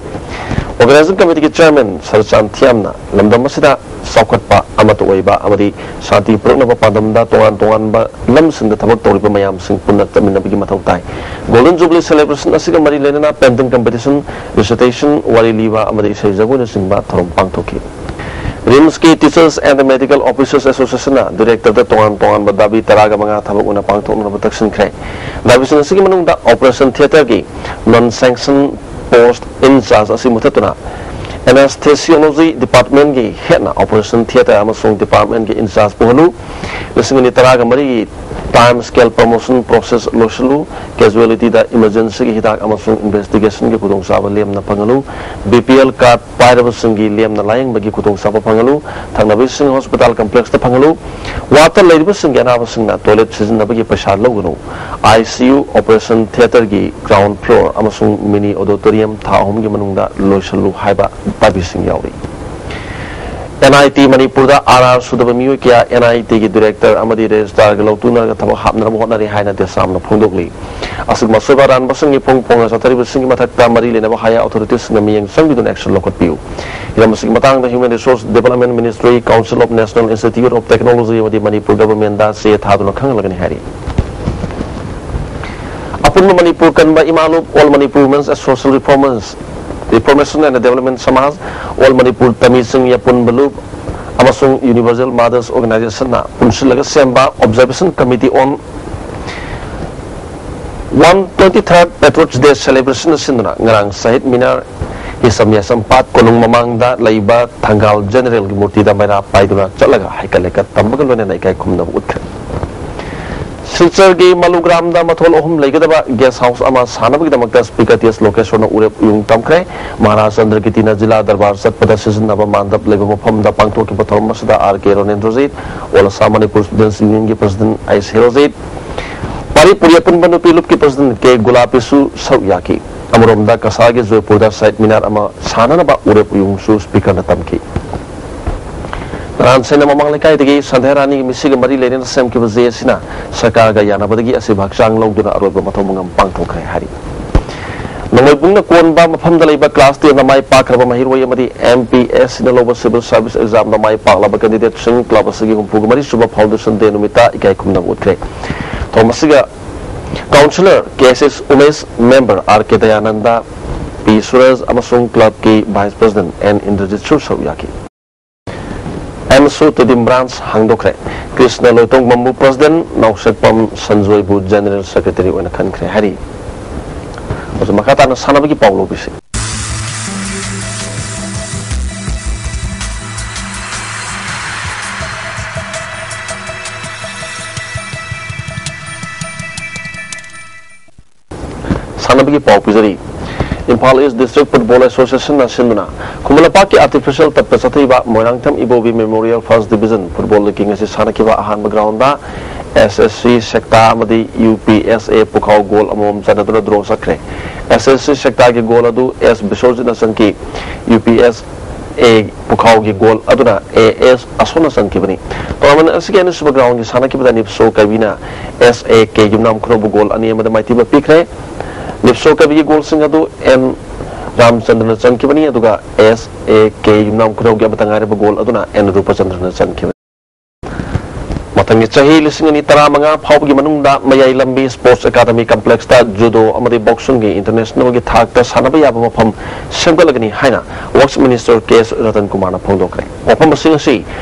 Organizing committee ꯒꯤ chairman ꯁꯔꯆꯥꯟ ꯊꯤꯌꯥꯝꯅ ꯂꯝꯗꯝ ꯑꯁꯤꯗ ꯆꯥꯎꯈꯠꯄ, ꯑꯃꯠꯇ ꯑꯣꯏꯕ ꯑꯃꯗꯤ ꯁꯥꯟꯇꯤ ꯄꯨꯔꯛꯅꯕ ꯄꯥꯟꯗꯝꯗ ꯇꯣꯉꯥꯟ ꯇꯣꯉꯥꯟꯕ ꯂꯝꯁꯤꯡꯗ ꯊꯕꯛ ꯇꯧꯔꯤꯕ ꯃꯌꯥꯝꯁꯤꯡ ꯄꯨꯟꯅ ꯆꯠꯃꯤꯟꯅꯕꯒꯤ ꯃꯊꯧ ꯇꯥꯏ꯫ Golden Jubilee celebration ꯑꯁꯤꯒ ꯃꯔꯤ ꯂꯩꯅꯅ painting competition, recitation, ꯋꯥꯔꯤ ꯂꯤꯕ ꯑꯃꯗꯤ ꯏꯁꯩ ꯖꯒꯣꯏꯅꯆꯤꯡꯕ ꯊꯧꯔꯝ ꯄꯥꯡꯊꯣꯛꯈꯤ꯫ RIMS ꯀꯤ Teachers and the Medical Officers Association ꯅ director ꯗ ꯇꯣꯉꯥꯟ ꯇꯣꯉꯥꯟꯕ ꯗꯥꯕꯤ ꯇꯔꯥꯒ ꯃꯉꯥ ꯊꯕꯛ ꯑꯣꯏꯅ ꯄꯥꯡꯊꯣꯛꯅꯅꯕ ꯇꯛꯁꯤꯟꯈ꯭ꯔꯦ꯫ ꯗꯥꯕꯤꯁꯤꯡ ꯑꯁꯤꯒꯤ ꯃꯅꯨꯡꯗ operation theatre ꯒꯤ non sanction post in charge ꯑꯁꯤ ꯃꯨꯊꯠꯇꯨꯅ anesthesiology department ꯒꯤ head ꯅ operation theatre ꯑꯃꯁꯨꯡ department ꯒꯤ in charge ꯄꯨꯍꯜꯂꯨ꯫ ꯂꯤꯁꯤꯡ ꯑꯅꯤ ꯇꯔꯥꯒ ꯃꯔꯤꯒꯤ Time scale promotion process ꯂꯣꯏꯁꯤꯜꯂꯨ꯫ Casualty ꯗ emergency ꯒꯤ ꯍꯤꯗꯥꯛ ꯑꯃꯁꯨꯡ investigation ꯒꯤ ꯈꯨꯗꯣꯡꯆꯥꯕ ꯂꯦꯝꯅ ꯐꯪꯍꯜꯂꯨ꯫ B P L card ꯄꯥꯏꯔꯕꯁꯤꯡꯒꯤ ꯂꯦꯝꯅ ꯂꯥꯌꯦꯡꯕꯒꯤ ꯈꯨꯗꯣꯡꯆꯥꯕ ꯐꯪꯍꯜꯂꯨ꯫ ꯊꯪꯅꯕ ꯏꯁꯤꯡ hospital complex ꯇ ꯐꯪꯍꯜꯂꯨ꯫ Ward ꯇ ꯂꯩꯔꯤꯕꯁꯤꯡꯒꯤ ꯑꯅꯥꯕꯁꯤꯡꯅ toilet ꯁꯤꯖꯤꯟꯅꯕꯒꯤ ꯄꯩꯁꯥ ꯂꯧꯒꯅꯨ꯫ I C U, operation theatre ꯒꯤ ground floor ꯑꯃꯁꯨꯡ mini auditorium ꯊꯥ ꯑꯍꯨꯝꯒꯤ ꯃꯅꯨꯡꯗ ꯂꯣꯏꯁꯤꯜꯂꯨ ꯍꯥꯏꯕ ꯄꯥꯝꯕꯩꯁꯤꯡ ꯌꯥꯎꯔꯤ꯫ N I T ꯃꯅꯤꯄꯨꯔꯗ R R ꯁꯨꯗꯕ ꯃꯤꯑꯣꯏ ꯀꯌꯥ N I T ꯒꯤ director ꯑꯃꯗꯤ registrar ꯒ ꯂꯧꯇꯨꯅꯔꯒ ꯊꯕꯛ ꯍꯥꯞꯅꯅꯕ ꯍꯣꯠꯅꯔꯤ ꯍꯥꯏꯅ ꯗꯦꯁꯥꯝꯅ ꯐꯣꯡꯗꯣꯛꯂꯤ꯫ ꯑꯁꯤꯒꯨꯝꯕ ꯑꯁꯣꯏꯕ ꯑꯔꯥꯟꯕꯁꯤꯡꯒꯤ ꯄꯨꯡ ꯐꯣꯡꯅ ꯆꯠꯊꯔꯤꯕꯁꯤꯡꯒꯤ ꯃꯊꯛꯇ ꯃꯔꯤ ꯂꯩꯅꯕ higher authority ꯁꯤꯡꯅ ꯃꯤꯠꯌꯦꯡ ꯆꯪꯕꯤꯗꯨꯅ action ꯂꯧꯈꯠꯄꯤꯌꯨ꯫ ꯍꯤꯔꯝ ꯑꯁꯤꯒꯤ ꯃꯇꯥꯡꯗ Human Resource Development Ministry, Council of National Institute of Technology ꯑꯃꯗꯤ ꯃꯅꯤꯄꯨꯔ government ꯗ ꯆꯦ ꯊꯥꯗꯨꯅ ꯈꯪꯍꯜꯂꯒꯅꯤ ꯍꯥꯏꯔꯤ꯫ ꯑꯄꯨꯟꯕ ꯃꯅꯤꯄꯨꯔ ꯀꯟꯕ ꯏꯃꯥꯂꯣꯞ All Manipur Women's Social Reformers, Reformation and Development ꯁꯃꯥꯖ, All Manipur ꯇꯃꯤꯁꯤꯡ ꯑꯄꯨꯟꯕ ꯂꯨꯞ ꯑꯃꯁꯨꯡ Universal Mothers Organization ꯅ ꯄꯨꯟꯁꯤꯜꯂꯒ ꯁꯦꯝꯕ Observation Committee on one twenty-third Patriots Day celebration ꯅ ꯁꯤꯟꯗꯨꯅ ꯉꯔꯥꯡ ꯁꯍꯤꯗ ꯃꯤꯅꯥꯔ, ꯍꯤꯁꯝ ꯌꯥꯏꯁꯝ ꯄꯥꯠ ꯀꯣꯅꯨꯡ ꯃꯃꯥꯡꯗ ꯂꯩꯕ ꯊꯪꯒꯥꯜ ꯖꯦꯅꯦꯔꯦꯜꯒꯤ ꯃꯨꯔꯇꯤꯗ ꯃꯩꯔꯥ ꯄꯥꯏꯗꯨꯅ ꯆꯠꯂꯒ ꯍꯩꯀꯠ ꯂꯩꯀꯠ ꯇꯝꯕꯒ ꯂꯣꯏꯅꯅ ꯏꯀꯥꯏ ꯈꯨꯝꯅꯕ ꯎꯠꯈ꯭ꯔꯦ꯫ ꯁꯤꯜꯆꯔꯒꯤ ꯃꯂꯨꯒ꯭ꯔꯥꯝꯗ ꯃꯊꯣꯜ ꯑꯍꯨꯝ ꯂꯩꯒꯗꯕ guest house ꯑꯃ ꯁꯥꯅꯕꯒꯤꯗꯃꯛꯇ Speaker T S ꯂꯣꯀꯦꯁꯣꯔꯅ ꯎꯔꯦꯞ ꯎꯌꯨꯡ ꯇꯝꯈ꯭ꯔꯦ꯫ ꯃꯍꯥꯔꯥꯖ ꯆꯟꯗ꯭ꯔꯀꯤꯇꯤꯅ ꯖꯤꯂꯥ ꯗꯔꯕꯥꯔ ꯆꯠꯄꯗ ꯁꯤꯖꯤꯟꯅꯕ ꯃꯥꯟꯗꯞ ꯂꯩꯕ ꯃꯐꯝꯗ ꯄꯥꯡꯊꯣꯛꯈꯤꯕ ꯊꯧꯔꯝ ꯑꯁꯤꯗ R K ꯔꯣꯅꯦꯟꯗ꯭ꯔꯣꯖꯤꯠ, All Assam Manipur Students Union ꯒꯤ President I Serojit, ꯄꯥꯔꯤ ꯄꯨꯔꯤ ꯑꯄꯨꯟꯕ ꯅꯨꯄꯤ ꯂꯨꯞꯀꯤ President K ꯒꯨꯂꯥꯄꯤꯁꯨ ꯁꯔꯨꯛ ꯌꯥꯈꯤ꯫ ꯑꯃꯔꯣꯝꯗ ꯀꯁꯥꯒꯤ ꯖꯣꯏꯄꯨꯔꯗ ꯁꯍꯤꯗ ꯃꯤꯅꯥꯔ ꯑꯃ ꯁꯥꯅꯅꯕ ꯎꯔꯦꯞ ꯎꯌꯨꯡꯁꯨ Speaker ꯅ ꯇꯝꯈꯤ꯫ ꯅꯔꯥꯟ ꯁꯦꯟꯅ ꯃꯃꯥꯡ ꯂꯩꯀꯥꯏꯗꯒꯤ ꯁꯟꯙ꯭ꯌꯥ ꯔꯥꯅꯤꯒꯤ ꯃꯤꯁꯤꯒ ꯃꯔꯤ ꯂꯩꯅꯅ ꯁꯦꯝꯈꯤꯕ ꯖꯦ ꯑꯁꯤꯅ ꯁꯔꯀꯥꯔꯒ ꯌꯥꯅꯕꯗꯒꯤ ꯑꯁꯤꯕ ꯍꯛꯆꯥꯡ ꯂꯧꯗꯨꯅ ꯑꯔꯣꯏꯕ ꯃꯊꯧ ꯃꯉꯝ ꯄꯥꯡꯊꯣꯛꯈ꯭ꯔꯦ ꯍꯥꯏꯔꯤ꯫ ꯅꯣꯡꯃꯩꯕꯨꯡꯅ ꯀꯣꯟꯕ ꯃꯐꯝꯗ ꯂꯩꯕ class ten ꯗ ꯃꯥꯏ ꯄꯥꯛꯈ꯭ꯔꯕ ꯃꯍꯩꯔꯣꯏ ꯑꯃꯗꯤ M P S C ꯅ ꯂꯧꯕ civil service exam ꯗ ꯃꯥꯏ ꯄꯥꯛꯂꯕ candidate ꯁꯤꯡ club ꯑꯁꯤꯒꯤ ꯍꯨꯝꯐꯨ ꯃꯔꯤ ꯁꯨꯕ Foundation Day ꯅꯨꯃꯤꯠꯇ ꯏꯀꯥꯏ ꯈꯨꯝꯅꯕ ꯎꯠꯈ꯭ꯔꯦ꯫ ꯊꯧꯔꯝ ꯑꯁꯤꯒ Councillor K S S Umesh, Member R K Dayananda, P ꯁꯨꯔꯖ ꯑꯃꯁꯨꯡ club ꯀꯤ Vice President N ꯏꯟꯗ꯭ꯔꯖꯤꯠꯁꯨ ꯁꯔꯨꯛ ꯌꯥꯈꯤ꯫ ꯑꯦꯝꯁꯨ Tiddim branch ꯍꯥꯡꯗꯣꯛꯈ꯭ꯔꯦ꯫ Krishna ꯂꯣꯏꯇꯣꯡꯕꯝꯕꯨ President, ꯅꯥꯎꯁꯦꯛꯄꯝ ꯁꯟꯖꯣꯏꯕꯨ General Secretary ꯑꯣꯏꯅ ꯈꯟꯈ꯭ꯔꯦ ꯍꯥꯏꯔꯤ꯫ ꯍꯧꯖꯤꯛ ꯃꯈꯥ ꯇꯥꯅ ꯁꯥꯟꯅꯕꯒꯤ ꯄꯥꯎ ꯂꯧꯕꯤꯁꯤ꯫ ꯁꯥꯟꯅꯕꯒꯤ ꯄꯥꯎ ꯄꯤꯖꯔꯤ꯫ ꯏꯝꯐꯥꯜ ꯏꯁ ꯗꯤꯁꯇ꯭ꯔꯤꯛ ꯐꯨꯠꯕꯣꯜ ꯑꯦꯁꯣꯁꯤꯌꯦꯁꯟꯅ ꯁꯤꯟꯗꯨꯅ ꯈꯨꯃꯟ ꯂꯝꯄꯥꯛꯀꯤ ꯑꯥꯔꯇꯤꯐꯤꯁꯤꯌꯜ ꯇꯞꯇ ꯆꯠꯊꯔꯤꯕ Moirangthem Ibobi memorial first division football ꯂꯤꯒꯀꯤ ꯉꯁꯤ ꯁꯥꯟꯅꯈꯤꯕ ꯑꯍꯥꯟꯕ ꯒ꯭ꯔꯥꯎꯟꯗ ꯑꯦꯁ ꯑꯦꯁ ꯁꯤ ꯁꯦꯛꯇꯥ ꯑꯃꯗꯤ ꯌꯨ ꯄꯤ ꯑꯦꯁ ꯑꯦ ꯄꯨꯈꯥꯎ ꯒꯣꯜ ꯑꯃꯃꯝ ꯆꯟꯅꯗꯨꯅ ꯗ꯭ꯔꯣ ꯆꯠꯈ꯭ꯔꯦ꯫ ꯑꯦꯁ ꯑꯦꯁ ꯁꯤ ꯁꯦꯛꯇꯥꯒꯤ ꯒꯣꯜ ꯑꯗꯨ ꯑꯦꯁ ꯕꯤꯁ꯭ꯋꯖꯤꯠꯅ ꯆꯟꯈꯤ꯫ ꯌꯨ ꯄꯤ ꯑꯦꯁ ꯑꯦ ꯄꯨꯈꯥꯎꯒꯤ ꯒꯣꯜ ꯑꯗꯨꯅ ꯑꯦ ꯑꯦꯁ ꯑꯁꯣꯅ ꯆꯟꯈꯤꯕꯅꯤ꯫ ꯇꯣꯔꯅꯥꯃꯦꯟ ꯑꯁꯤꯒꯤ ꯑꯅꯤꯁꯨꯕ ꯒ꯭ꯔꯥꯎꯟꯒꯤ ꯁꯥꯟꯅꯈꯤꯕꯗ ꯅꯤꯞꯁꯣ ꯀꯥꯏꯕꯤꯅ ꯑꯦꯁ ꯑꯦ ꯀꯦ ꯌꯨꯝꯅꯥꯝ ꯈꯨꯅꯧꯕꯨ ꯒꯣꯜ ꯑꯅꯤ ꯑꯃꯗ ꯃꯥꯏꯊꯤꯕ ꯄꯤꯈ꯭ꯔꯦ꯫ ꯅꯤꯞꯁꯣ ꯀꯥꯏꯕꯤꯒꯤ ꯒꯣꯜꯁꯤꯡ ꯑꯗꯨ ꯑꯦꯟ ꯔꯥꯝꯆꯟꯗ꯭ꯔꯅ ꯆꯟꯈꯤꯕꯅꯤ, ꯑꯗꯨꯒ ꯑꯦꯁ ꯑꯦ ꯀꯦ ꯌꯨꯝꯅꯥꯝ ꯈꯨꯅꯧꯒꯤ ꯑꯃꯠꯇ ꯉꯥꯏꯔꯕ ꯒꯣꯜ ꯑꯗꯨꯅ ꯑꯦꯟ ꯔꯨꯄꯆꯟꯗ꯭ꯔꯅ ꯆꯟꯈꯤꯕꯅꯤ꯫ ꯃꯊꯪꯒꯤ ꯆꯍꯤ ꯂꯤꯁꯤꯡ ꯑꯅꯤ ꯇꯔꯥꯃꯉꯥ ꯐꯥꯎꯕꯒꯤ ꯃꯅꯨꯡꯗ ꯃꯌꯥꯏ ꯂꯝꯕꯤ ꯁ꯭ꯄꯣꯔꯠꯁ ꯑꯦꯀꯥꯗꯃꯤ ꯀꯝꯄ꯭ꯂꯦꯛꯁꯇ ꯖꯨꯗꯣ ꯑꯃꯗꯤ ꯕꯣꯛꯁꯤꯡꯒꯤ ꯏꯟꯇꯔꯅꯦꯁꯅꯦꯜꯒꯤ ꯊꯥꯛꯇ ꯁꯥꯟꯅꯕ ꯌꯥꯕ ꯃꯐꯝ ꯁꯦꯝꯒꯠꯂꯒꯅꯤ ꯍꯥꯏꯅ ꯋꯔꯛꯁ ꯃꯤꯅꯤꯁꯇꯔ ꯀꯦ ꯑꯦꯁ ꯔꯇꯟ ꯀꯨꯃꯥꯔꯅ ꯐꯣꯡꯗꯣꯛꯈ꯭ꯔꯦ꯫ ꯋꯥꯐꯝꯁꯤꯡ ꯑꯁꯤ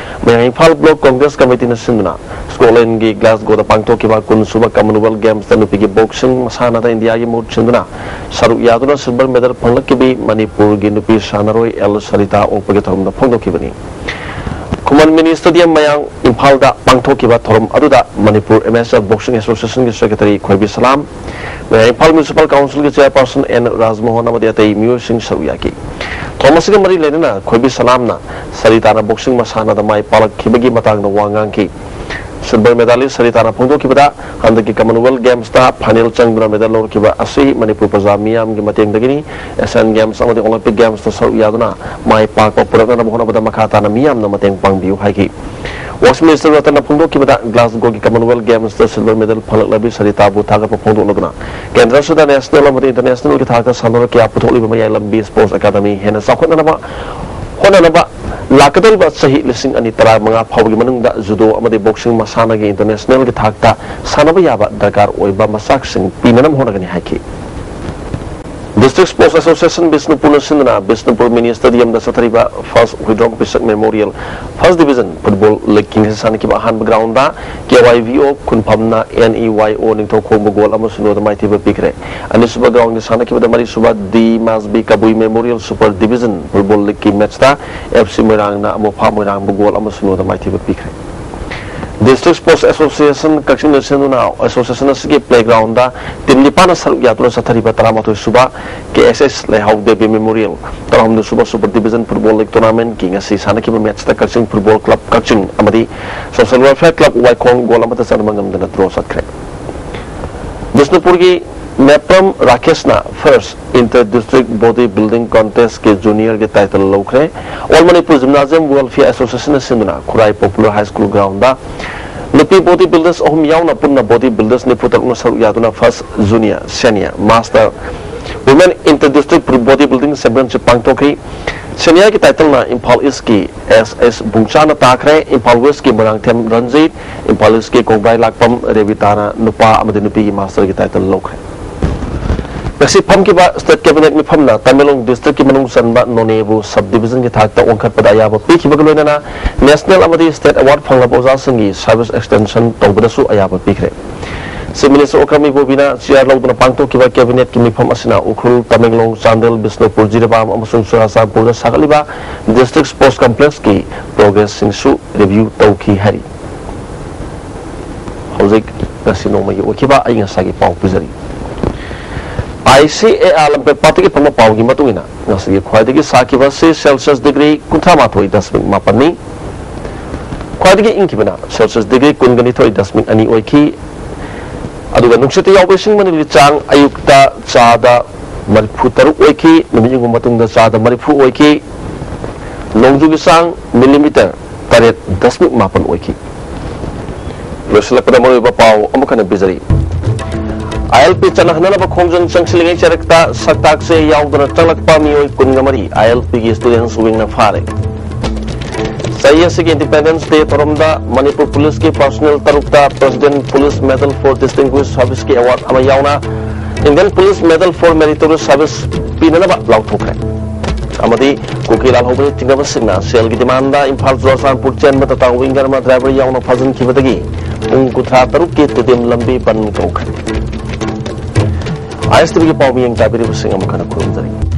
ꯃꯌꯥꯡ ꯏꯝꯐꯥꯜ ꯕ꯭ꯂꯣꯛ ꯀꯣꯡꯒ꯭ꯔꯦꯁ ꯀꯃꯤꯇꯤꯅ ꯁꯤꯟꯗꯨꯅ ꯁ꯭ꯀꯣꯠꯂꯦꯟꯒꯤ ꯒ꯭ꯂꯥꯁꯒꯣꯗ ꯄꯥꯡꯊꯣꯛꯈꯤꯕ ꯀꯨꯟꯁꯨꯕ ꯀꯃꯟꯋꯦꯜꯊ ꯒꯦꯝꯁꯇ ꯅꯨꯄꯤꯒꯤ ꯕꯣꯛꯁꯤꯡ ꯃꯁꯥꯟꯅꯗ ꯏꯟꯗꯤꯌꯥꯒꯤ ꯃꯍꯨꯠ ꯁꯤꯟꯗꯨꯅ ꯁꯔꯨꯛ ꯌꯥꯗꯨꯅ ꯁꯤꯜꯚꯔ ꯃꯦꯗꯜ ꯐꯪꯂꯛꯈꯤꯕꯤ ꯃꯅꯤꯄꯨꯔꯒꯤ ꯅꯨꯄꯤ ꯁꯥꯟꯅꯔꯣꯏ ꯑꯦꯜ ꯁꯔꯤꯇꯥ ꯑꯣꯛꯄꯒꯤ ꯊꯧꯔꯝꯗ ꯐꯣꯡꯗꯣꯛꯈꯤꯕꯅꯤ꯫ ꯈꯨꯃꯟ ꯃꯤꯅꯤ ꯁ꯭ꯇꯦꯗꯤꯌꯝ ꯃꯌꯥꯡ ꯏꯝꯐꯥꯜꯗ ꯄꯥꯡꯊꯣꯛꯈꯤꯕ ꯊꯧꯔꯝ ꯑꯗꯨꯗ ꯃꯅꯤꯄꯨꯔ ꯑꯦꯃꯦꯆꯔ ꯕꯣꯛꯁꯤꯡ ꯑꯦꯁꯣꯁꯤꯌꯦꯁꯟꯒꯤ ꯁꯦꯀ꯭ꯔꯦꯇꯔꯤ ꯈꯣꯏꯕꯤ ꯁꯂꯥꯝ, ꯃꯌꯥꯡ ꯏꯝꯐꯥꯜ ꯃ꯭ꯌꯨꯅꯤꯁꯤꯄꯥꯜ ꯀꯥꯎꯟꯁꯤꯜꯒꯤ ꯆꯦꯌꯔꯄꯥꯔꯁꯟ ꯑꯦꯟ ꯔꯥꯖꯃꯣꯍꯟ ꯑꯃꯗꯤ ꯑꯇꯩ ꯃꯤꯑꯣꯏꯁꯤꯡ ꯁꯔꯨꯛ ꯌꯥꯈꯤ꯫ ꯊꯧꯔꯝ ꯑꯁꯤꯒ ꯃꯔꯤ ꯂꯩꯅꯅ ꯈꯣꯏꯕꯤ ꯁꯂꯥꯝꯅ ꯁꯔꯤꯇꯥꯅ ꯕꯣꯛꯁꯤꯡ ꯃꯁꯥꯟꯅꯗ ꯃꯥꯏ ꯄꯥꯛꯂꯛꯈꯤꯕꯒꯤ ꯃꯇꯥꯡꯗ ꯋꯥ ꯉꯥꯡꯈꯤ꯫ ꯁꯤꯜꯚꯔ ꯃꯦꯗꯥꯂꯤꯁ ꯁꯔꯤꯇꯥꯅ ꯐꯣꯡꯗꯣꯛꯈꯤꯕꯗ, ꯍꯟꯗꯛꯀꯤ ꯀꯃꯟꯋꯦꯜꯊ ꯒꯦꯝꯁꯇ ꯐꯥꯏꯅꯦꯜ ꯆꯪꯗꯨꯅ ꯃꯦꯗꯜ ꯂꯧꯔꯛꯈꯤꯕ ꯑꯁꯤ ꯃꯅꯤꯄꯨꯔ ꯄ꯭ꯔꯖꯥ ꯃꯤꯌꯥꯝꯒꯤ ꯃꯇꯦꯡꯗꯒꯤꯅꯤ꯫ ꯑꯦꯁꯤꯌꯥꯟ ꯒꯦꯝꯁ ꯑꯃꯗꯤ ꯑꯣꯂꯤꯝꯄꯤꯛ ꯒꯦꯝꯁꯇ ꯁꯔꯨꯛ ꯌꯥꯗꯨꯅ ꯃꯥꯏ ꯄꯥꯛꯄ ꯄꯨꯔꯛꯅꯅꯕ ꯍꯣꯠꯅꯕꯗ ꯃꯈꯥ ꯇꯥꯅ ꯃꯤꯌꯥꯝꯅ ꯃꯇꯦꯡ ꯄꯥꯡꯕꯤꯌꯨ ꯍꯥꯏꯈꯤ꯫ ꯋꯔꯛꯁ ꯃꯤꯅꯤꯁꯇꯔ ꯔꯇꯟꯅ ꯐꯣꯡꯗꯣꯛꯈꯤꯕꯗ, ꯒ꯭ꯂꯥꯁꯒꯣꯒꯤ ꯀꯃꯟꯋꯦꯜꯊ ꯒꯦꯝꯁꯇ ꯁꯤꯜꯚꯔ ꯃꯦꯗꯜ ꯐꯪꯂꯛꯂꯕꯤ ꯁꯔꯤꯇꯥꯕꯨ ꯊꯥꯒꯠꯄ ꯐꯣꯡꯗꯣꯛꯂꯗꯨꯅ, ꯀꯦꯟꯗ꯭ꯔ ꯑꯁꯤꯗ ꯅꯦꯁꯅꯦꯜ ꯑꯃꯗꯤ ꯏꯟꯇꯔꯅꯦꯁꯅꯦꯜꯒꯤ ꯊꯥꯛꯇ ꯁꯥꯟꯅꯔꯣꯏ ꯀꯌꯥ ꯄꯨꯊꯣꯛꯂꯤꯕ ꯃꯌꯥꯏ ꯂꯝꯕꯤ ꯁ꯭ꯄꯣꯔꯠꯁ ꯑꯦꯀꯥꯗꯃꯤ ꯍꯦꯟꯅ ꯆꯥꯎꯈꯠꯅꯅꯕ ꯍꯣꯠꯅꯅꯕ ꯂꯥꯛꯀꯗꯧꯔꯤꯕ ꯆꯍꯤ ꯂꯤꯁꯤꯡ ꯑꯅꯤ ꯇꯔꯥꯃꯉꯥ ꯐꯥꯎꯕꯒꯤ ꯃꯅꯨꯡꯗ ꯖꯨꯗꯣ ꯑꯃꯗꯤ ꯕꯣꯛꯁꯤꯡ ꯃꯁꯥꯟꯅꯒꯤ ꯏꯟꯇꯔꯅꯦꯁꯅꯦꯜꯒꯤ ꯊꯥꯛꯇ ꯁꯥꯟꯅꯕ ꯌꯥꯕ ꯗꯔꯀꯥꯔ ꯑꯣꯏꯕ ꯃꯆꯥꯛꯁꯤꯡ ꯄꯤꯅꯅꯕ ꯍꯣꯠꯅꯒꯅꯤ ꯍꯥꯏꯈꯤ꯫ ꯗꯤꯁꯇ꯭ꯔꯤꯛ ꯁ꯭ꯄꯣꯔꯠꯁ ꯑꯦꯁꯣꯁꯤꯌꯦꯁꯟ ꯕꯤꯁꯅꯨꯄꯨꯔꯅ ꯁꯤꯟꯗꯨꯅ ꯕꯤꯁꯅꯨꯄꯨꯔ ꯃꯤꯅꯤ ꯁ꯭ꯇꯦꯗꯤꯌꯝꯗ ꯆꯠꯊꯔꯤꯕ first Huidrom Pishak memorial first division football ꯂꯤꯒꯀꯤ ꯉꯁꯤ ꯁꯥꯟꯅꯈꯤꯕ ꯑꯍꯥꯟꯕ ground K Y V O ꯈꯨꯟꯐꯝꯅ N E ꯋꯥꯏ ꯑꯣ ꯅꯤꯡꯊꯧꯈꯣꯡꯕꯨ ꯒꯣꯜ ꯑꯃ ꯁꯤꯅꯣꯗ ꯃꯥꯏꯊꯤꯕ ꯄꯤꯈ꯭ꯔꯦ꯫ ꯑꯅꯤꯁꯨꯕ ꯒ꯭ꯔꯥꯎꯟꯒꯤ ꯁꯥꯟꯅꯈꯤꯕꯗ ꯃꯔꯤꯁꯨꯕ D Masabi Kabui memorial super division football ꯂꯤꯒꯀꯤ ꯃꯦꯠꯆꯇ ꯑꯦꯐ ꯁꯤ ꯃꯣꯏꯔꯥꯡꯅ ꯑꯃꯣꯐꯥ ꯃꯣꯏꯔꯥꯡꯕꯨ ꯒꯣꯜ ꯑꯃ ꯁꯤꯅꯣꯗ ꯃꯥꯏꯊꯤꯕ ꯄꯤꯈ꯭ꯔꯦ꯫ District Sports Association ꯀꯛꯆꯤꯡꯅ ꯁꯤꯟꯗꯨꯅ association ꯑꯁꯤꯒꯤ playground ꯇꯤꯝ ꯅꯤꯄꯥꯟꯅ ꯁꯔꯨꯛ ꯌꯥꯗꯨꯅ ꯆꯠꯊꯔꯤꯕ ꯇꯔꯥꯃꯥꯊꯣꯏ ꯁꯨꯕ ꯀꯦ ꯑꯦꯁ ꯑꯦꯁ ꯂꯩꯍꯥꯎ ꯗꯦꯕꯤ ꯃꯦꯃꯣꯔꯤꯌꯦꯜ, ꯇꯔꯥꯍꯨꯝꯗꯣꯏ ꯁꯨꯕ Super Division Football League Tournament ꯀꯤ ꯉꯁꯤ ꯁꯥꯟꯅꯈꯤꯕ match ꯇ ꯀꯛꯆꯤꯡ Football Club ꯀꯛꯆꯤꯡ ꯑꯃꯗꯤ Social Welfare Club ꯋꯥꯏꯈꯣꯡ goal ꯑꯃꯠꯇ ꯆꯟꯕ ꯉꯝꯗꯅ draw ꯆꯠꯈ꯭ꯔꯦ꯫ ꯕꯤꯁꯅꯨꯄꯨꯔꯒꯤ ꯃꯦꯄ꯭ꯔꯝ ꯔꯥꯀꯦꯁꯅ First Inter District Body Building Contest ꯀꯤ junior ꯒꯤ title ꯂꯧꯈ꯭ꯔꯦ꯫ All Manipur Gymnasium Welfare Association ꯅ ꯁꯤꯟꯗꯨꯅ ꯈꯨꯔꯥꯏ Popular High School ground ꯗ ꯅꯨꯄꯤ body builders ꯑꯍꯨꯝ ꯌꯥꯎꯅ ꯄꯨꯟꯅ body builders ꯅꯤꯐꯨ ꯇꯔꯨꯛꯅ ꯁꯔꯨꯛ ꯌꯥꯗꯨꯅ First Junior, Senior, Master Women Inter District Body Building Championship ꯄꯥꯡꯊꯣꯛꯈꯤ꯫ Senior ꯒꯤ title ꯅ ꯏꯝꯐꯥꯜ East ꯀꯤ ꯑꯦꯁ ꯑꯦꯁ ꯕꯨꯡꯆꯥꯅ ꯇꯥꯈ꯭ꯔꯦ꯫ ꯏꯝꯐꯥꯜ West ꯀꯤ ꯃꯣꯏꯔꯥꯡꯊꯦꯝ ꯔꯟꯖꯤꯠ, ꯏꯝꯐꯥꯜ East ꯀꯤ ꯀꯣꯡꯕ꯭ꯔꯥꯏ ꯂꯥꯛꯄꯝ ꯔꯦꯕꯤꯇꯥꯅ ꯅꯨꯄꯥ ꯑꯃꯗꯤ ꯅꯨꯄꯤꯒꯤ master ꯒꯤ title ꯂꯧꯈ꯭ꯔꯦ꯫ ꯉꯁꯤ ꯐꯝꯈꯤꯕ State Cabinet ꯃꯤꯐꯝꯅ ꯇꯃꯦꯡꯂꯣꯡ district ꯀꯤ ꯃꯅꯨꯡ ꯆꯟꯕ ꯅꯣꯅꯦꯕꯨ sub division ꯒꯤ ꯊꯥꯛꯇ ꯋꯥꯡꯈꯠꯄꯗ ꯑꯌꯥꯕ ꯄꯤꯈꯤꯕꯒ ꯂꯣꯏꯅꯅ national ꯑꯃꯗꯤ state award ꯐꯪꯂꯕ ꯑꯣꯖꯥꯁꯤꯡꯒꯤ service extension ꯇꯧꯕꯗꯁꯨ ꯑꯌꯥꯕ ꯄꯤꯈ꯭ꯔꯦ꯫ Chief Minister ꯑꯣꯀ꯭ꯔꯝ ꯏꯕꯣꯕꯤꯅ chair ꯂꯧꯗꯨꯅ ꯄꯥꯡꯊꯣꯛꯈꯤꯕ cabinet ꯀꯤ ꯃꯤꯐꯝ ꯑꯁꯤꯅ ꯎꯈ꯭ꯔꯨꯜ, ꯇꯃꯦꯡꯂꯣꯡ, ꯆꯥꯟꯗꯦꯜ, ꯕꯤꯁꯅꯨꯄꯨꯔ, ꯖꯤꯔꯤꯕꯥꯝ ꯑꯃꯁꯨꯡ ꯆꯨꯔꯥꯆꯥꯟꯄꯨꯔꯗ ꯁꯥꯒꯠꯂꯤꯕ district sports complex ꯀꯤ progress ꯁꯤꯡꯁꯨ review ꯇꯧꯈꯤ ꯍꯥꯏꯔꯤ꯫ ꯍꯧꯖꯤꯛ ꯉꯁꯤ ꯅꯣꯡꯃꯒꯤ ꯑꯣꯏꯈꯤꯕ ꯑꯏꯪ ꯑꯁꯥꯒꯤ ꯄꯥꯎ ꯄꯤꯖꯔꯤ꯫ ꯑꯥꯏ ꯁꯤ ꯑꯦ ꯑꯥꯔ ꯂꯝꯐꯦꯜ ꯄꯥꯠꯇꯒꯤ ꯐꯪꯕ ꯄꯥꯎꯒꯤ ꯃꯇꯨꯡ ꯏꯟꯅ, ꯉꯁꯤꯒꯤ ꯈ꯭ꯋꯥꯏꯗꯒꯤ ꯁꯥꯈꯤꯕ ꯑꯁꯤ Celsius degree ꯀꯨꯟꯊ꯭ꯔꯥ ꯃꯥꯊꯣꯏ ꯗꯁꯃꯤꯛ ꯃꯥꯄꯟꯅꯤ꯫ ꯈ꯭ꯋꯥꯏꯗꯒꯤ ꯏꯪꯈꯤꯕꯅ Celsius degree ꯀꯨꯟꯒ ꯅꯤꯊꯣꯏ ꯗꯁꯃꯤꯛ ꯑꯅꯤ ꯑꯣꯏꯈꯤ꯫ ꯑꯗꯨꯒ ꯅꯨꯡꯁꯤꯠꯇ ꯌꯥꯎꯕ ꯏꯁꯤꯡ ꯃꯅꯤꯜꯒꯤ ꯆꯥꯡ ꯑꯌꯨꯛꯇ ꯆꯥꯗ ꯃꯔꯤꯐꯨ ꯇꯔꯨꯛ ꯑꯣꯏꯈꯤ, ꯅꯨꯃꯤꯠ ꯌꯨꯡꯕ ꯃꯇꯨꯡꯗ ꯆꯥꯗ ꯃꯔꯤꯐꯨ ꯑꯣꯏꯈꯤ꯫ ꯅꯣꯡꯖꯨꯒꯤ ꯆꯥꯡ millimeter ꯇꯔꯦꯠ ꯗꯁꯃꯤꯛ ꯃꯥꯄꯟ ꯑꯣꯏꯈꯤ꯫ ꯂꯣꯏꯁꯤꯜꯂꯛꯄꯗ ꯃꯔꯨꯑꯣꯏꯕ ꯄꯥꯎ ꯑꯃꯨꯛ ꯍꯟꯅ ꯄꯤꯖꯔꯤ꯫ ꯑꯥꯏ ꯑꯦꯜ ꯄꯤ ꯆꯠꯅꯍꯟꯅꯅꯕ ꯈꯣꯡꯖꯪ ꯆꯪꯁꯤꯜꯂꯤꯉꯩ ꯆꯔꯛꯇ ꯁꯛꯇꯥꯛꯁꯦ ꯌꯥꯎꯗꯅ ꯆꯪꯂꯛꯄ ꯃꯤꯑꯣꯏ ꯀꯨꯟꯒ ꯃꯔꯤ ꯑꯥꯏ ꯑꯦꯜ ꯄꯤꯒꯤ students wing ꯅ ꯐꯥꯔꯦ꯫ ꯆꯍꯤ ꯑꯁꯤꯒꯤ Independence Day ꯊꯧꯔꯝꯗ ꯃꯅꯤꯄꯨꯔ ꯄꯨꯂꯤꯁꯀꯤ personnel ꯇꯔꯨꯛꯇ President Police Medal for Distinguished Service ꯀꯤ award ꯑꯃ ꯌꯥꯎꯅ Indian Police Medal for Meritorious Service ꯄꯤꯅꯅꯕ ꯂꯥꯎꯊꯣꯛꯈ꯭ꯔꯦ꯫ ꯑꯃꯗꯤ ꯀꯨꯀꯤ ꯂꯥꯜꯍꯧꯕꯒꯤ ꯆꯤꯡꯅꯕꯁꯤꯡꯅ ꯁꯦꯜꯒꯤ demand ꯗ ꯏꯝꯐꯥꯜ ꯆꯨꯔꯥꯆꯥꯟꯄꯨꯔ ꯆꯦꯟꯕ Tata Winger ꯑꯃ driver ꯌꯥꯎꯅ ꯐꯥꯖꯤꯟꯈꯤꯕꯗꯒꯤ ꯄꯨꯡ ꯀꯨꯟꯊ꯭ꯔꯥ ꯇꯔꯨꯛꯀꯤ ꯇꯤꯗꯤꯝ ꯂꯝꯕꯤ ꯕꯟ ꯇꯧꯈ꯭ꯔꯦ꯫ ꯑꯥꯏ ꯑꯦꯁ ꯇꯤ ꯚꯤꯒꯤ ꯄꯥꯎ ꯃꯤꯠꯌꯦꯡ ꯇꯥꯕꯤꯔꯤꯕꯁꯤꯡ ꯑꯃꯨꯛ ꯍꯟꯅ ꯈꯨꯔꯨꯝꯖꯔꯤ꯫